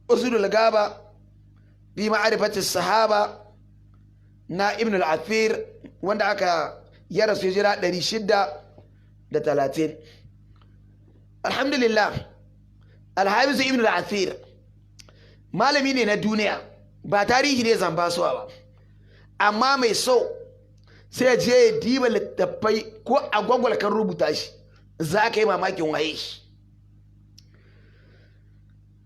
Usulul Gaba bi Ma'arifati Sahaba na Ibn al-Athir, wanda aka ya rasu hijira 630. Alhamdulillah, Alhafizu Ibn al-Athir malami ne na duniya, ba tarihi ne zan basuwa ba, amma mai so sai ya je ya diba littattafai ko a gwagwal kan rubuta shi, za ka yi mamakin waye shi.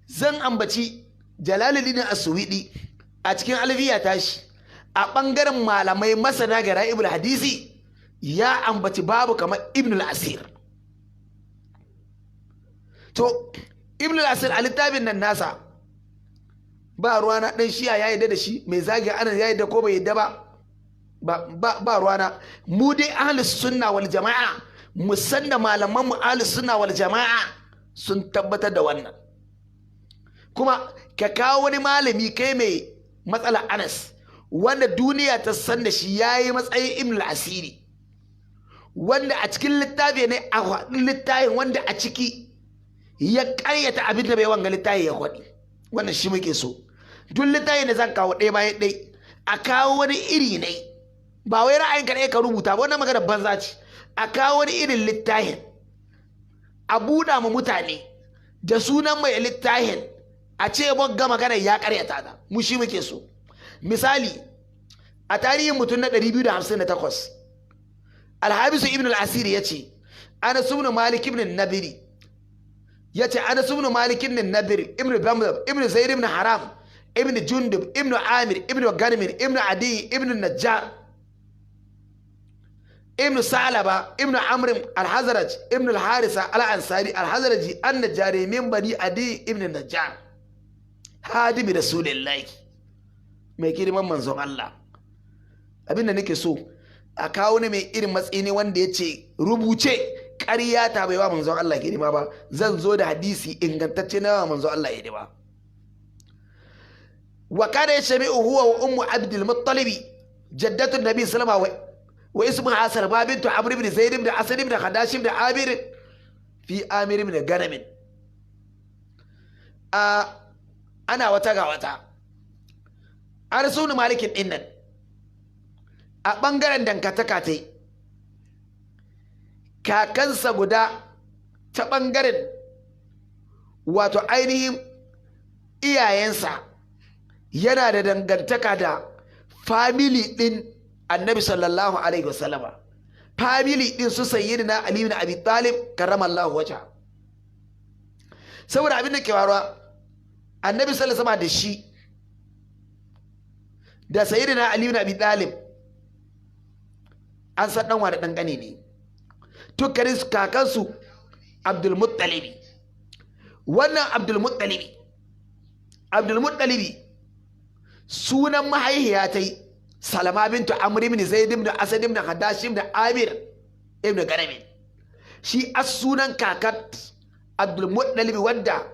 Zan ambaci Jalaluddin Aswidi a cikin Alfiya tashi, a ɓangaren malamai masana ga ra'ibul hadisi, ya ambaci babu kamar Ibn al-Asir. To, Ibn al-Asir a littafin nan nasa, ba ruwana ɗan Shi'a ya yarda da shi, mai zagin Anas ya yarda ko bai yarda ba, ba ruwana. Mu dai Ahlus Sunna wal Jama'a, mu san da malaman mu Ahlus Sunna wal Jama'a sun tabbatar da wannan. Kuma ka kawo wani malami kai mai matsala Anas wanda duniya ta san da shi yayi matsayin Ibn al-Asiri, wanda a cikin littafi ne, a littafin wanda a ciki ya karyata abin da bai wanga littafi ya kwaɗi. Wannan shi muke so. Duk littafi da zan kawo ɗaya bayan ɗaya, a kawo wani iri ne, ba wai ra'ayin ka ɗaya ka rubuta ba, wannan magana banza ce. A kawo wani irin littafin, a buɗa ma mutane da sunan mai littafin, a ce wagga magana ya karyata ta. Mu shi muke so. Misali, a tarihin mutum na 258, Alhabisu Ibn al-Asir ya ce Anas ibn Malik ibn Nadiri, ya ce Anas ibn Malik ibn Nadir ibn Bamdab ibn Zaid ibn Haram ibn Jundub ibn Amir ibn Ganmir ibn Adi ibn Najjar ibn Salaba ibn Amr al-Hazraj ibn al-Harisa al-Ansari al-Hazraji an-Najjari min Bani Adi ibn Najjar, hadimi Rasulillahi, mai girman manzon Allah. Abinda nake so, a kawo ne mai irin matsayi ne wanda ya ce rubuce ƙarya ta bai wa manzon Allah girma ba. Zan zo da hadisi ingantacce na wa manzon Allah girma. Wa kana yashmi'u huwa wa Ummu Abdul Muttalib, jaddatu Nabi sallama, wa ismuha Salma bintu Amr ibn Zaid ibn Asad ibn Khadash ibn Amir fi Amir ibn Ganamin. A ana wata ga wata an sunu Malikin dinnan, a ɓangaren dangantaka ta kakansa guda ta ɓangaren wato ainihin iyayensa, yana da dangantaka da family ɗin Annabi sallallahu alaihi wasallama, family ɗin su Sayyidina Ali ibn Abi Talib karramallahu wajha. Saboda abin da ke faruwa, Annabi sallallahu alaihi da shi da Sayyidina Ali ibn Abi Talib an san ɗanwa da ɗan ƙane ne, dukkanin su kakansu Abdulmuttalibi. Wannan Abdulmuttalibi, Abdulmuttalibi sunan mahaihiya ta yi Salama bintu Amr ibn Zaid ibn Asad ibn Hadash ibn Amir ibn Garami. Shi as sunan kakat Abdulmuttalibi wanda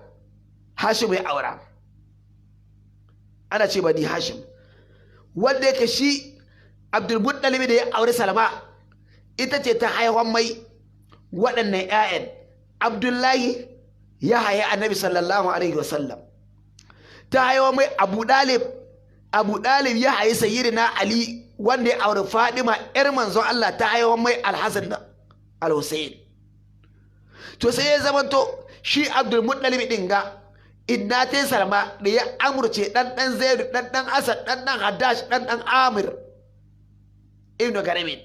Hashim ya aura, ana ce Bani Hashim, wanda yake shi Abdulmuttalibi da ya aure Salama, ita ce ta haihuwan mai waɗannan 'ya'yan. Abdullahi ya haye Annabi sallallahu alaihi wasallam, ta haihuwan mai Abu Dalib, Abu Dalib ya haye Sayyidina Ali wanda ya aure Fadima 'yar manzon Allah, ta haihuwan mai Alhassan da Alhussein. To, sai ya zamanto shi Abdulmuttalib ɗin ga inna ta Salma da ya amurce ɗan ɗan Zaidu ɗan ɗan Asad ɗan ɗan Hadash ɗan ɗan Amir ibnu Garamin.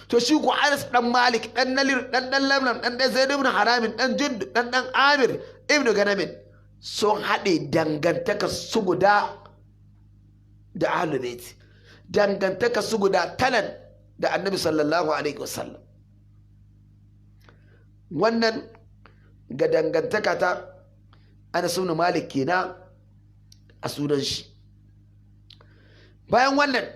To, shi ko Anas dan Malik dan Nalir dan dan Lamlam dan dan Zaid ibn Haramin dan Jund dan dan Amir ibn Ganamin sun haɗe dangantaka su guda da Ahlul Bait, dangantaka su guda tanan da Annabi sallallahu alaihi wasallam. Wannan ga dangantaka ta Anas ibn Malik kenan a sunan shi. Bayan wannan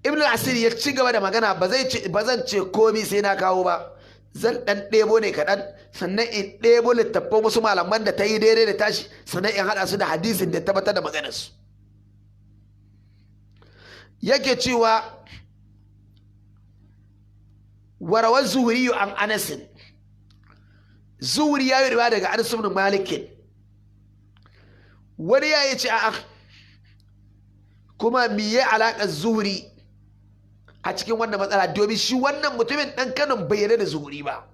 Ibn Asir ya ci gaba da magana, ba zan ce komi sai na kawo ba, zan dan ɗebo ne kaɗan, sannan in ɗebo littattafan wasu malaman da ta yi daidai da tashi, sannan in haɗa su da hadisin da tabbatar da maganarsu. Yake cewa warawar Zuhuri an Anasin, Zuhuri ya yi riwaya daga Anas ibn Malikin. Wani ya yi ce a'a, kuma me ya alaƙar Zuhuri a cikin wannan matsala? Domin shi wannan mutumin ɗan Kano bai yarda da Zuhuri ba,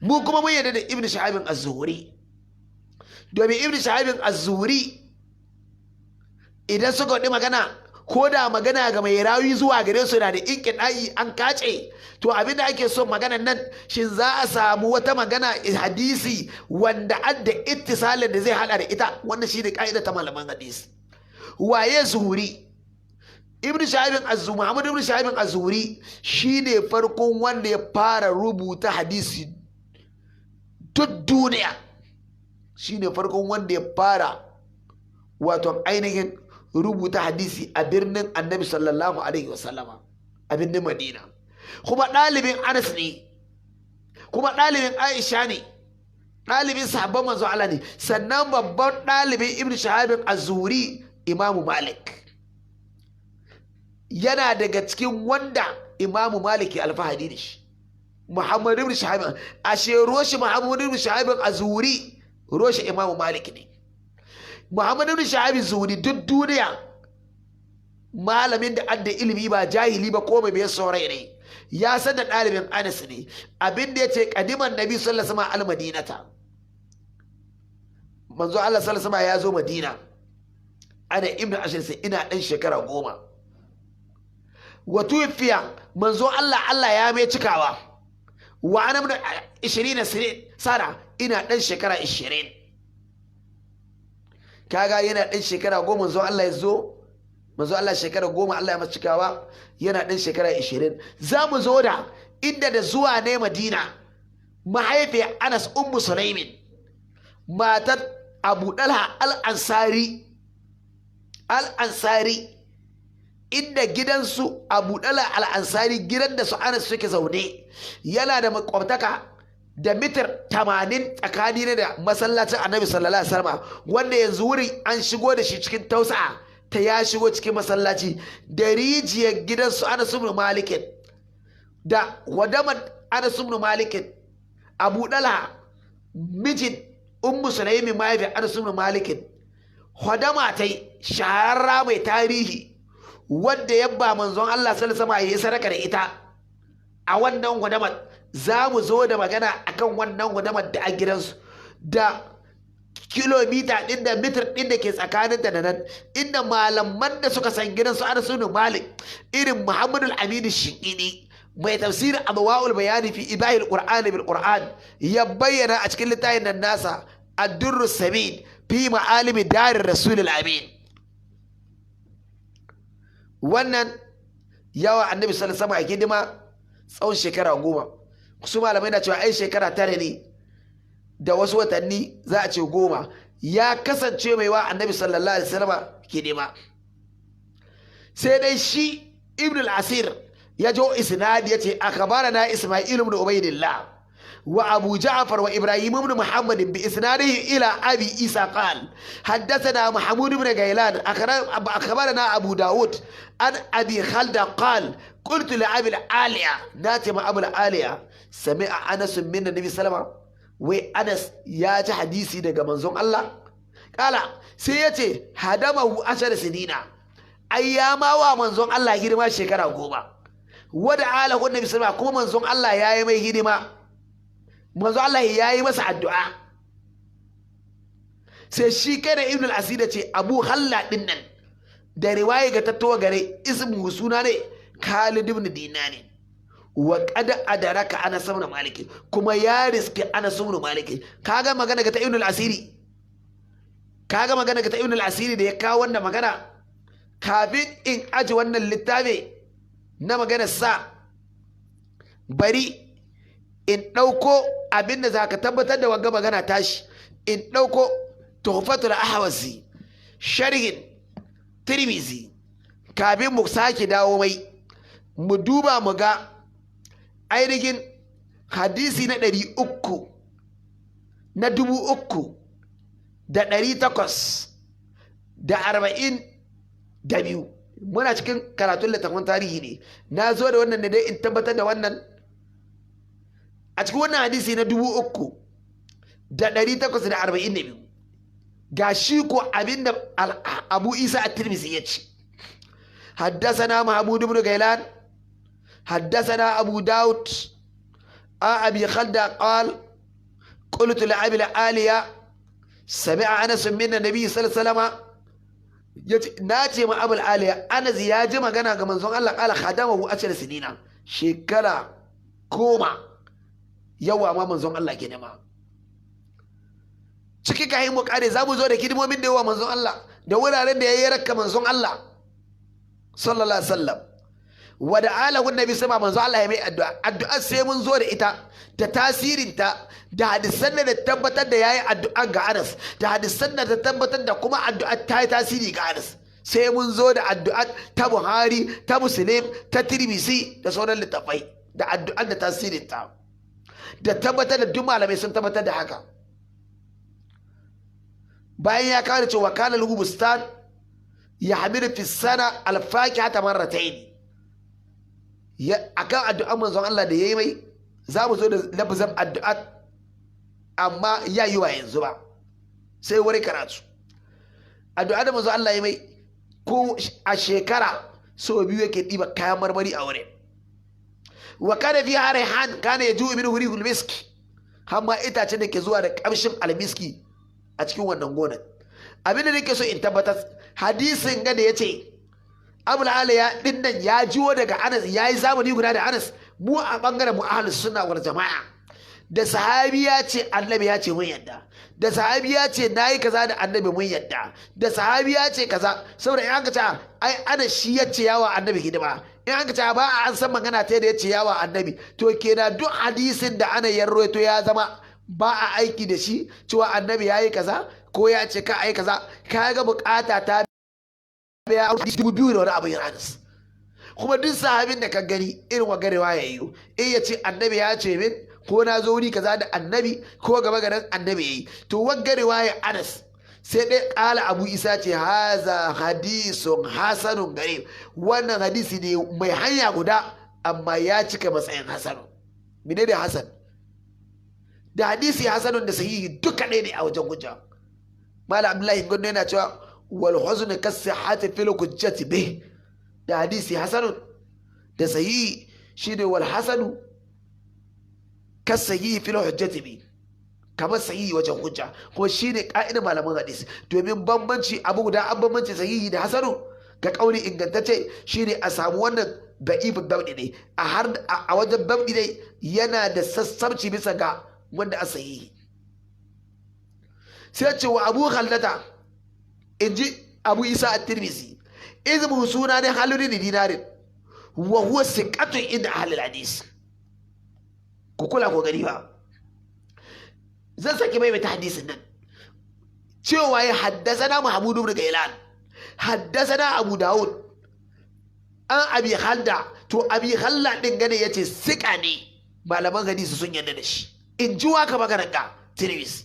mu kuma mun yarda da Ibn Shahabin az-Zuhuri. Domin Ibn Shahabin az-Zuhuri idan suka waɗi magana, ko da magana ga mai rawi zuwa gare su na da inkiɗa'i an kace, to abin da ake so maganan nan, shin za a samu wata magana hadisi wanda adda ittisalin da zai hada da ita? Wannan shi ne ka'ida ta malaman hadisi. Waye Zuhuri? Ibn Shahabin az-Zuhuri, Muhammad ibn Shahabin az-Zuhuri shine farkon wanda ya fara rubuta hadisi duk duniya. Shine farkon wanda ya fara wato ainihin rubuta hadisi a birnin Annabi sallallahu alaihi wasallama, a birnin Madina. Kuma ɗalibin Anas ne, kuma ɗalibin Aisha ne, ɗalibin sahabban manzo Allah ne, sannan babban ɗalibin Ibn Shahabin az-Zuhuri Imamu Malik. Yana daga cikin wanda Imamu Malik ya alfahari da shi, Muhammad ibn Shahabin. Ashe roshi Muhammad ibn Shahabin az-Zuhuri roshi Imamu Malik ne. Muhammad ibn Shahabin Zuhuri duk duniya malamin da adda ilimi ba jahili ba ko mai biyar saurai ne, ya san da ɗalibin Anas ne. Abin da ya ce kadiman Nabi sallallahu alaihi wasallam al-Madinata, manzo Allah sallallahu alaihi wasallam ya zo Madina, ana ibnu ashir, sai ina ɗan shekara 10. Wa tufiya, manzo Allah Allah ya mai cikawa, wa ana ibnu 20 sana, ina ɗan shekara 20. Kaga yana ɗan shekara 10 manzo Allah ya zo, manzo Allah shekara 10 Allah ya masa cikawa, yana ɗan shekara 20. Za mu zo da inda da zuwa ne Madina, mahaifiyar Anas Ummu Sulaimin, matar Abu Dalha al-Ansari, al-Ansari, inda gidansu Abu Dalha al-Ansari, gidan da su Anas suke zaune, yana da makwabtaka da mitar 80 tsakani ne da masallacin Annabi sallallahu alaihi wasallam, wanda yanzu wurin an shigo da shi cikin tausa'a ta ya shigo cikin masallaci, da rijiyar gidansu Anas ibn Malikin, da wadamar Anas ibn Malikin, Abu Dalha mijin Ummu Sulaimi mahaifin Anas ibn Malikin, wadama ta shahararra mai tarihi wadda ya ba manzon Allah sallallahu alaihi wasallam ya sadaka da ita. A wannan wadamar za mu zo da magana akan wannan wadamar da a gidansu, da kilomita ɗin da mitar ɗin da ke tsakaninta da nan, inda malaman da suka san gidansu Anas ibn Malik irin Muhammadu Aminu Shiƙini mai tafsirin Adwa'ul Bayani fi Ibahil Qur'ani bil Qur'an ya bayyana a cikin littafin nan nasa Ad-Durrus Samin fi Ma'alimi Darir Rasulil Amin. Wannan yawa Annabi sallallahu alaihi wasallam a hidima tsawon shekara 10. Su malamai na cewa ai shekara 9 ne da wasu watanni, za a ce 10. Ya kasance mai wa Annabi sallallahu alaihi wasallam hidima. Sai dai shi Ibn al-Asir ya jo isnadi ya ce akhbarana Isma'il ibn Ubaydillah wa Abu Ja'far wa Ibrahim ibn Muhammad bi isnadihi ila Abi Isa qal haddathana Mahmud ibn Gailan akhbarana Abu Dawud an Abi Khalda qal qultu li Abi al-Aliya, nati ma Abu al-Aliya sami'a Anas min Nabi sallama, wai Anas ya ji hadisi daga manzon Allah? Kala sai ya ce hadamahu 10 sinina, ai ya ma wa manzon Allah hidima shekara 10. Wada alahu Nabi sallama, kuma manzon Allah ya yi mai hidima, manzon Allah ya yi masa addu'a. Sai shi kai da Ibn al-Asir ce Abu Halla din nan da riwaya ga tattowa gare ismu suna ne Khalid ibn Dinani, wa qad adraka Anas ibn Malik, kuma ya riske Anas ibn Malik. Kaga magana ga ta Ibn al-Asiri, kaga magana ga ta Ibn al-Asiri da ya kawo wannan magana. Kafin in aji wannan littafi na magana sa, bari in ɗauko Abinda za ka tabbatar da wanga magana tashi, in ɗauko Tuhfatul Ahwazi, sharhin Tirmizi, kafin mu sake dawo mai mu duba mu ga ainihin hadisi na 300, na 3842. Muna cikin karatun littafin tarihi ne. Na zo da wannan ne dai in tabbatar da wannan. A cikin wannan hadisi na 3842, ga shi ko abinda Abu Isa at-Tirmidhi ya ce: حدثنا محمود بن غيلان، حدثنا أبو داود عن أبي خلدة قال: قلت لأبي العالية: سمع أنس من النبي صلى الله عليه وسلم؟ Na ce ma Abul Aliya, Anas ya ji magana ga manzon Allah؟ قال خدمه 10 سنين, shekara 10 yawa ma manzon Allah ke nema ciki. Kahin mu kare, za mu zo da hidimomin da yawa manzon Allah da wuraren da ya yi rakka manzon Allah sallallahu alaihi wasallam. Wa da alahu nabi sama, manzon Allah ya mai addu'a. Addu'a sai mun zo da ita da tasirinta, da hadisan da tabbatar da yayi addu'a ga Anas, da hadisan da ta tabbatar da kuma addu'a ta yi tasiri ga Anas. Sai mun zo da addu'a ta Buhari, ta Muslim, ta Tirmidhi da sauran littafai, da addu'a da tasirinta, da tabbatar da duk malamai sun tabbatar da haka. Bayan ya kawo cewa كان له بستان يحمل في السنة الفاكهة مرتين, akan addu'an manzon Allah da yayi mai, za mu zo da lafazin addu'a, amma ya yi wa yanzu ba, sai wani karatu. Addu'a da manzon Allah ya mai, ko a shekara sau biyu yake ɗiba kayan marmari a wurin. وكان فيها ريحان كان يجيء منه ريح المسك, har ma itacen da ke zuwa da kamshin almiski a cikin wannan gonar. Abin da nake so in tabbatar, hadisin ga da yace Abul Aliya din nan ya jiwo daga Anas, ya yi zamani guda da Anas, mu a bangaren mu ahlus sunna wal jama'a, da sahabi ya ce annabi ya ce, mun yadda. Da sahabi ya ce nayi kaza da annabi, mun yadda. Da sahabi ya ce kaza, saboda in aka ce ai Anas shi ya ce yawa annabi hidima, in aka ce ba a an san magana ta da ya ce yawa annabi, to kenan duk hadisin da ana yarwaito ya zama ba a aiki da shi, cewa annabi ya yi kaza ko ya ce ka ai kaza. Ka ga bukata ta biya 2000 da wani abu yin Anas. Kuma duk sahabin da ka gani irin wa garewa ya yi, in ya ce annabi ya ce min, ko na zo wuri kaza da annabi, ko gaba garan annabi ya yi, to waggarewa ya Anas sai dai kala Abu Isa ce: هذا حديث حسن غريب. Wannan hadisi ne mai hanya guda, amma ya cika matsayin hasan. Mene da hasan? Da hadisi hasanun da sahihi duka ɗaya ne a wajen hujja. Malam Abdullahi Gondo yana cewa: والحسن كالصحة في الحجة به. Da hadisi hasanun da sahihi shine والحسن كالصحيح في الحجة به, kamar sahihi wajen hujja. Kuma shine ka'idar malaman hadisi, domin bambanci abu guda an bambanci sahihi da hasanu ga kauli ingantacce shine a samu wannan da'ifin dabdi ne a har a wajen dabdi ne yana da sassabci bisa ga wanda a sahihi. Sai ce wa Abu Khaldata, in ji Abu Isa at-Tirmidhi, izmu suna ne halin dinarin وهو ثقة عند أهل الحديث. Ku kula ko gani ba, zan saki mai ta hadisin nan cewa ya حدثنا محمود بن غيلان، حدثنا أبو داود عن أبي خلدة. To Abi Khalda din gane yace sika ne, malaman hadisi sun yarda da shi. In ji waka maganar ga Tirmidhi,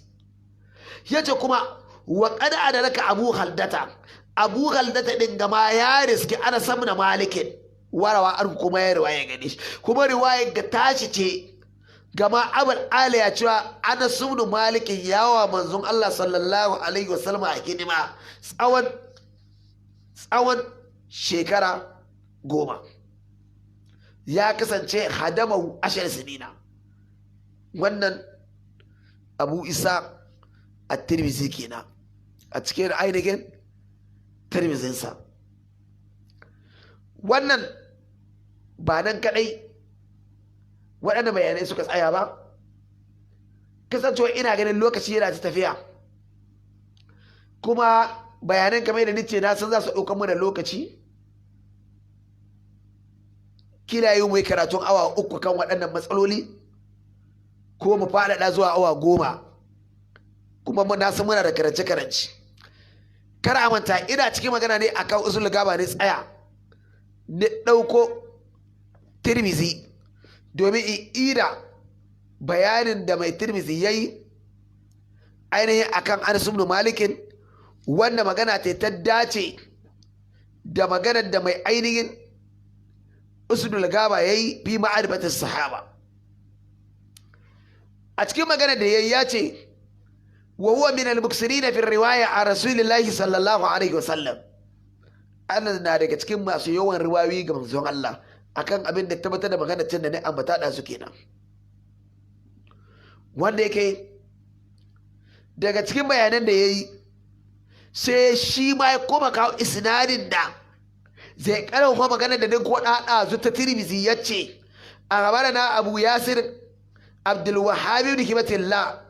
yace kuma وقد أدرك أبو خلدة, Abu Khaldata din gama ya riski Anas ibn Malikin, وروى عنه, kuma ya riwaya gane shi. Kuma riwayar ga tashi ce, gama Abul Ali ya cewa Anas ibn Malikin yawa manzon Allah sallallahu alaihi wasallam a hidima tsawon shekara 10, ya kasance خدمه 10 سنين. Wannan Abu Isa a Tirmizi kenan a cikin ainihin Tirmizinsa. Wannan ba nan kadai waɗanda bayanai suka tsaya ba. Kasancewa ina ganin lokaci yana ta tafiya, kuma bayanan kamar da nice na san za su ɗauka mana lokaci, kila yi mu yi karatun awa 3 kan waɗannan matsaloli. Ko mu faɗaɗa zuwa awa 10. Kuma na san muna da karance-karance. Kar a manta ina cikin magana ne akan usul gaba ne tsaya. Ni ɗauko Tirmizi domin in ida bayanin da mai Tirmizi ya yi ainihin akan Anas ibn Malikin, wanda magana ta dace da maganar da mai ainihin usul gaba ya yi fi ma'arifatin sahaba. A cikin magana da ya yi ya ce wa huwa min al-muksirin fi riwaya a rasulillahi sallallahu alaihi wasallam. Anas na daga cikin masu yawan riwayoyi ga manzon Allah akan abin da tabbatar da magana cin da ne ambata da su kenan. Wanda yake daga cikin bayanan da ya yi sai shi ma ya koma kawo isnadin da zai karfafa magana da duk waɗaɗa zu ta Tirmizi ya ce a gaba na Abu Yasir Abdul Wahhab ibn Hibatillah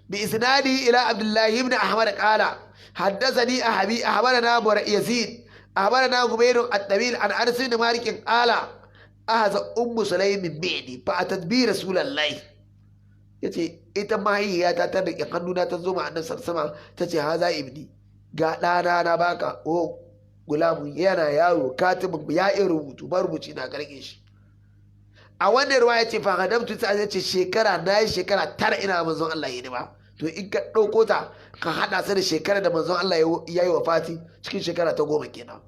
bi isnadi ila Abdullah ibn Ahmad qala haddathani ahbi ahbarana Yazid ahbarana Gubayr at-Tabil an Anas ibn Malik qala ahaza Ummu Sulaym bidi fa atat bi Rasulullahi. Yace ita mahaihiyata ta riƙe hannuna ta zo ma annabi sama ta ce haza ibni, ga ɗana na baka, o gulamu yana yaro katibin ya iya rubutu marubuci na karke shi. A wannan ruwa ya ce fa hadamtu ta ce shekara na yi shekara 9 ina manzon Allah yi ba. To in ka ɗauko ta ka haɗa ta da shekara da manzon Allah ya yi wafati cikin shekara ta 10 kenan.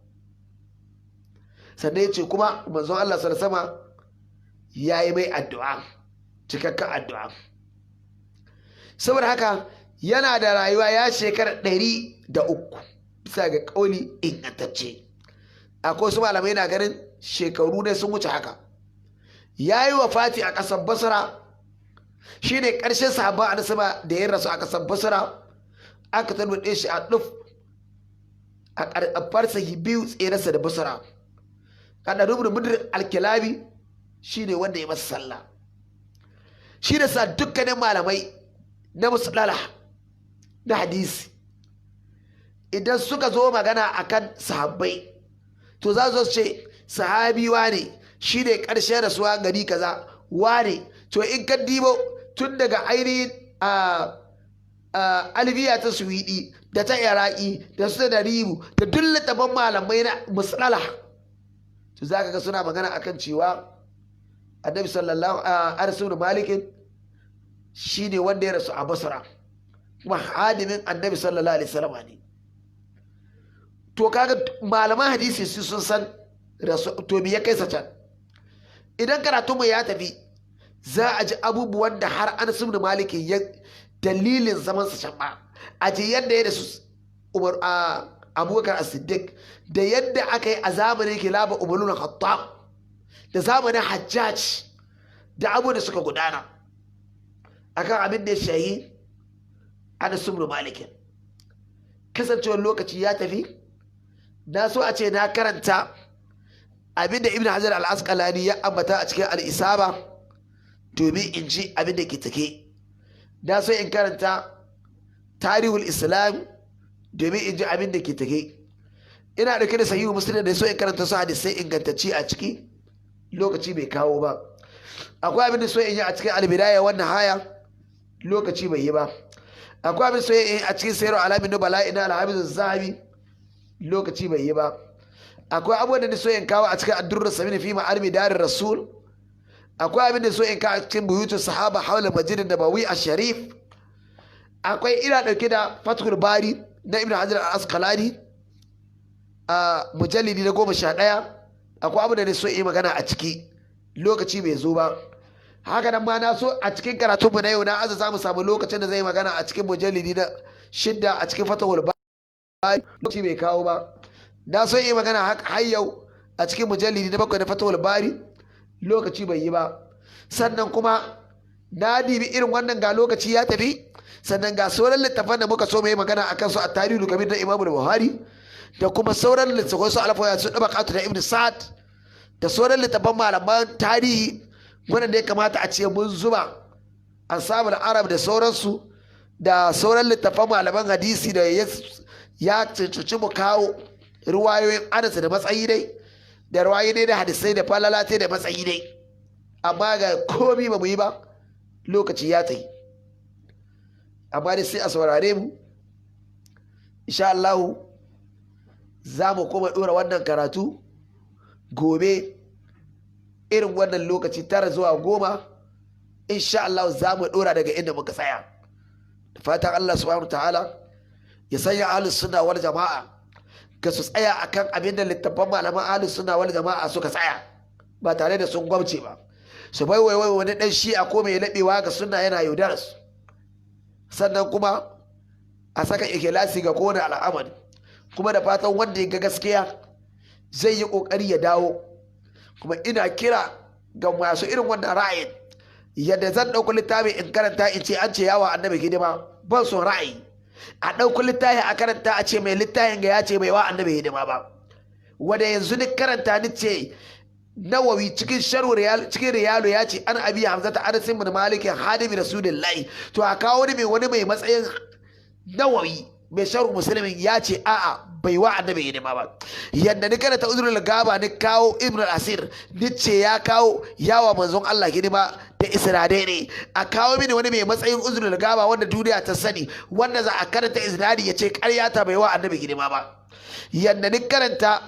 Sannan ya ce kuma manzon Allah sallallahu alaihi wasallam ya yi mai addu'a, cikakken addu'a. Saboda haka yana da rayuwa ya shekara 103 bisa ga ƙauli ingantacce. Akwai wasu malamai na ganin shekaru ne sun wuce haka. Ya yi wafati a ƙasar Basra, shi ne ƙarshen sahabban annabi da ya rasu a ƙasar Basra. Aka tarbaɗe shi a ɗuf a farsahi 2 tserarsa da Basra. Kada rubin mudir alkilabi shi ne wanda ya masa sallah. Shi da sa dukkanin malamai na musulala na hadisi idan suka zo magana akan sahabbai to za su ce sahabi wane shi ne ƙarshen rasuwa gari kaza wane. To in ka dibo tun daga ainihin albiya ta Suwidi da ta Iraki da su da Ribu da duk littafan malamai na musulala to za ka ga suna magana akan cewa annabi sallallahu alaihi wasallam Malikin shi ne wanda ya rasu a Basra kuma hadimin annabi sallallahu alaihi wasallam ne. To kaga malaman hadisi su sun san rasu, to me ya kai sa can? Idan karatu mu ya tafi za a ji abubuwan da har Anas ibn Malik ya dalilin zaman sa can ba. A ji yadda ya rasu Umar Abubakar As-Siddiq da yadda aka yi a zamanin Khilafah Umar ibn Khattab da zamanin Hajjaj da abu da suka gudana akan abin da ya shahi Anas ibn Malik. Kasancewar lokaci ya tafi, na so a ce na karanta abin da Ibn Hajar al-Asqalani ya ambata a cikin al-Isaba domin in ji abin da ke take. Na so in karanta Tarihul Islam domin in ji abin da ke take. Ina ɗauke da Sahihu Muslim da so in karanta su hadisai ingantacci a ciki, lokaci bai kawo ba. Akwai abin da so in yi a cikin al-Bidaya wannan haya, lokaci bai yi ba. Akwai abin so in yi a cikin Sayar Alamin Nubala ina al-Hafiz Az-Zahabi, lokaci bai yi ba. Akwai abubuwan da so in kawo a cikin Ad-Durr Samin fi Ma'arimi Darir Rasul. Akwai abin da so in kawo a cikin Buyutus Sahaba hawla Masjid Nabawi Ash-Sharif. Akwai ina dauke da Fathul Bari na Ibn Hajar al-Asqalani a mujallidi na 11. Akwai abin da so in magana a ciki, lokaci bai zo ba. Haka nan ma na so a cikin karatunmu na yau na aza za mu samu lokacin da zai magana a cikin mujallidi na 6 a cikin Fathul Bari, lokaci bai kawo ba. Na so yi magana har yau a cikin mujallidi na 7 na Fathul Bari, lokaci bai yi ba. Sannan kuma na dibi irin wannan ga lokaci ya tafi. Sannan ga sauran littafan da muka so mu yi magana akan su a Tarihul Kabir na Imam Buhari da kuma sauran littafan su Alfaya su Dabaqatu da Ibn Sa'ad da sauran littafan malaman tarihi wanda ya kamata a ce mun zuba Ansabul Arab da sauransu da sauran littafan malaman hadisi da ya cancanci mu kawo ruwayoyin Anas da matsayi dai da ruwayoyi dai da hadisai da falalate da matsayi dai, amma ga komi ba mu yi ba. Lokaci ya tafi, amma dai sai a saurare mu. Insha Allah za mu kuma ɗora wannan karatu gobe irin wannan lokaci, 9 zuwa 10. Insha Allah za mu ɗora daga inda muka tsaya. Da fatan Allah subhanahu ta'ala ya sanya Ahlus Sunna wal Jama'a ga su tsaya akan abin da littattafan malaman Ahlus Sunna wal Jama'a suka tsaya, ba tare da sun gwamce ba, su bai wai wani dan Shi'a ko mai laɓewa ga sunna yana yaudarar su. Sannan kuma a saka ikhlasi ga kowane al'amari, kuma da fatan wanda ya ga gaskiya zai yi kokari ya dawo. Kuma ina kira ga masu irin wannan ra'ayin, yadda zan ɗauki littafi in karanta in ce an ce yawa Annabi hidima, ban son ra'ayi. A ɗauki littafi a karanta, a ce mai littafin ga ya ce bai wa Annabi hidima ba. Wanda yanzu ni karanta ni ce Nawawi cikin sharhu cikin Riyadu ya ce an Abi Hamzata Anas bin Malik hadimi Rasulillahi, to a kawo wani mai matsayin Nawawi mai sharhu Musulmin ya ce a'a, bai wa Annabi hidima ba. Yadda ni karanta Uzrul Gaba, ni kawo Ibn al-Asir, ni ce ya kawo yawa manzon Allah hidima da isnadai ne, a kawo mini wani mai matsayin Uzrul Gaba wanda duniya ta sani, wanda za a karanta isnadi ya ce ƙarya ta, bai wa Annabi hidima ba. Yadda ni karanta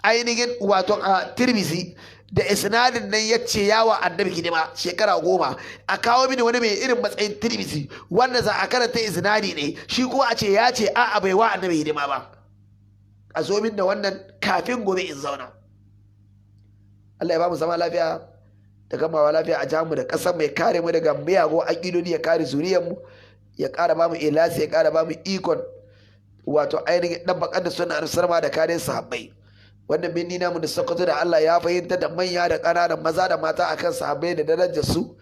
ainihin wato a Tirmizi da isnadin nan ya ce yawa Annabi hidima shekara 10, a kawo mini wani mai irin matsayin Tirmizi wanda za a karanta isnadi ne shi ko a ce ya ce a'a, bai wa Annabi hidima ba. A zo min da wannan kafin gobe in zauna. Allah ya ba mu zama lafiya da gamawa lafiya a jihar mu da ƙasar mai kare mu daga miyagun aƙidodi, ya kare zuriyar mu, ya ƙara ba mu ikhlasi, ya ƙara ba mu ikon wato ainihin ɗabbaƙar da sunna sarma da kare sahabbai. Wannan birni namu da Sokoto da Allah ya fahimta da manya da ƙananan, maza da mata, akan sahabbai da darajar su,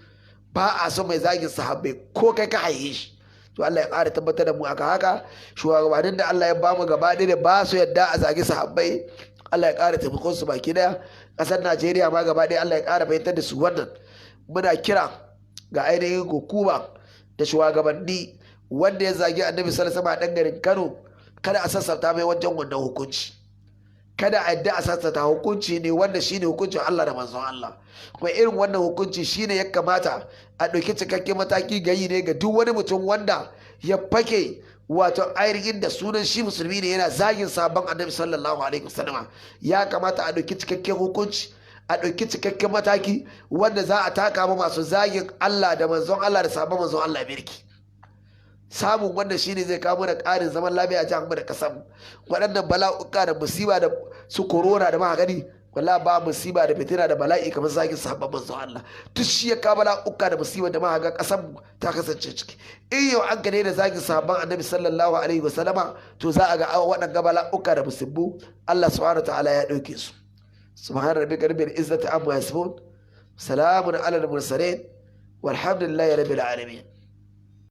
ba a so mai zagin sahabbai ko kai ka haihe shi. To Allah ya ƙara tabbatar da mu aka haka. Shugabannin da Allah ya ba mu gaba ɗaya da ba su yadda a zagi sahabbai, Allah ya ƙara taimakon su baki ɗaya. Ƙasar Najeriya ma gaba ɗaya, Allah ya ƙara fahimtar da su wannan. Muna kira ga ainihin hukuma da shugabanni, wanda ya zagi Annabi sallallahu alaihi wasallam a ɗan garin Kano, kada a sassauta mai wajen wannan hukunci. Kada a yadda a sassauta. Hukunci ne wanda shine hukuncin Allah da manzon Allah. Kuma irin wannan hukunci shine ya kamata a ɗauki cikakken mataki gayi ne ga duk wani mutum wanda ya fake wato ainihin da sunan shi musulmi ne, yana zagin sabon Annabi sallallahu alaihi wasallam. Ya kamata a ɗauki cikakken hukunci, a ɗauki cikakken mataki wanda za a taka ma masu zagin Allah da manzon Allah da sabon manzon Allah birki. Samun wanda shine zai kawo mana ƙarin zaman lafiya a jihar mu da ƙasar mu. Waɗannan bala'uka da musiba da su corona da magani, wala ba musiba da fitina da bala'i kamar zagin sahabban manzon Allah. Duk shi ya kawo bala'uka da musiba da mahaga ƙasar mu ta kasance ciki. In yau an gane da zagin sahabban Annabi sallallahu alaihi wasallama, to za a ga waɗanga bala'uka da musibbu Allah subhanahu ta'ala ya ɗauke su. Subhana rabbika rabbil izzati amma yasifun, salamun ala al mursalin, walhamdulillahi rabbil alamin.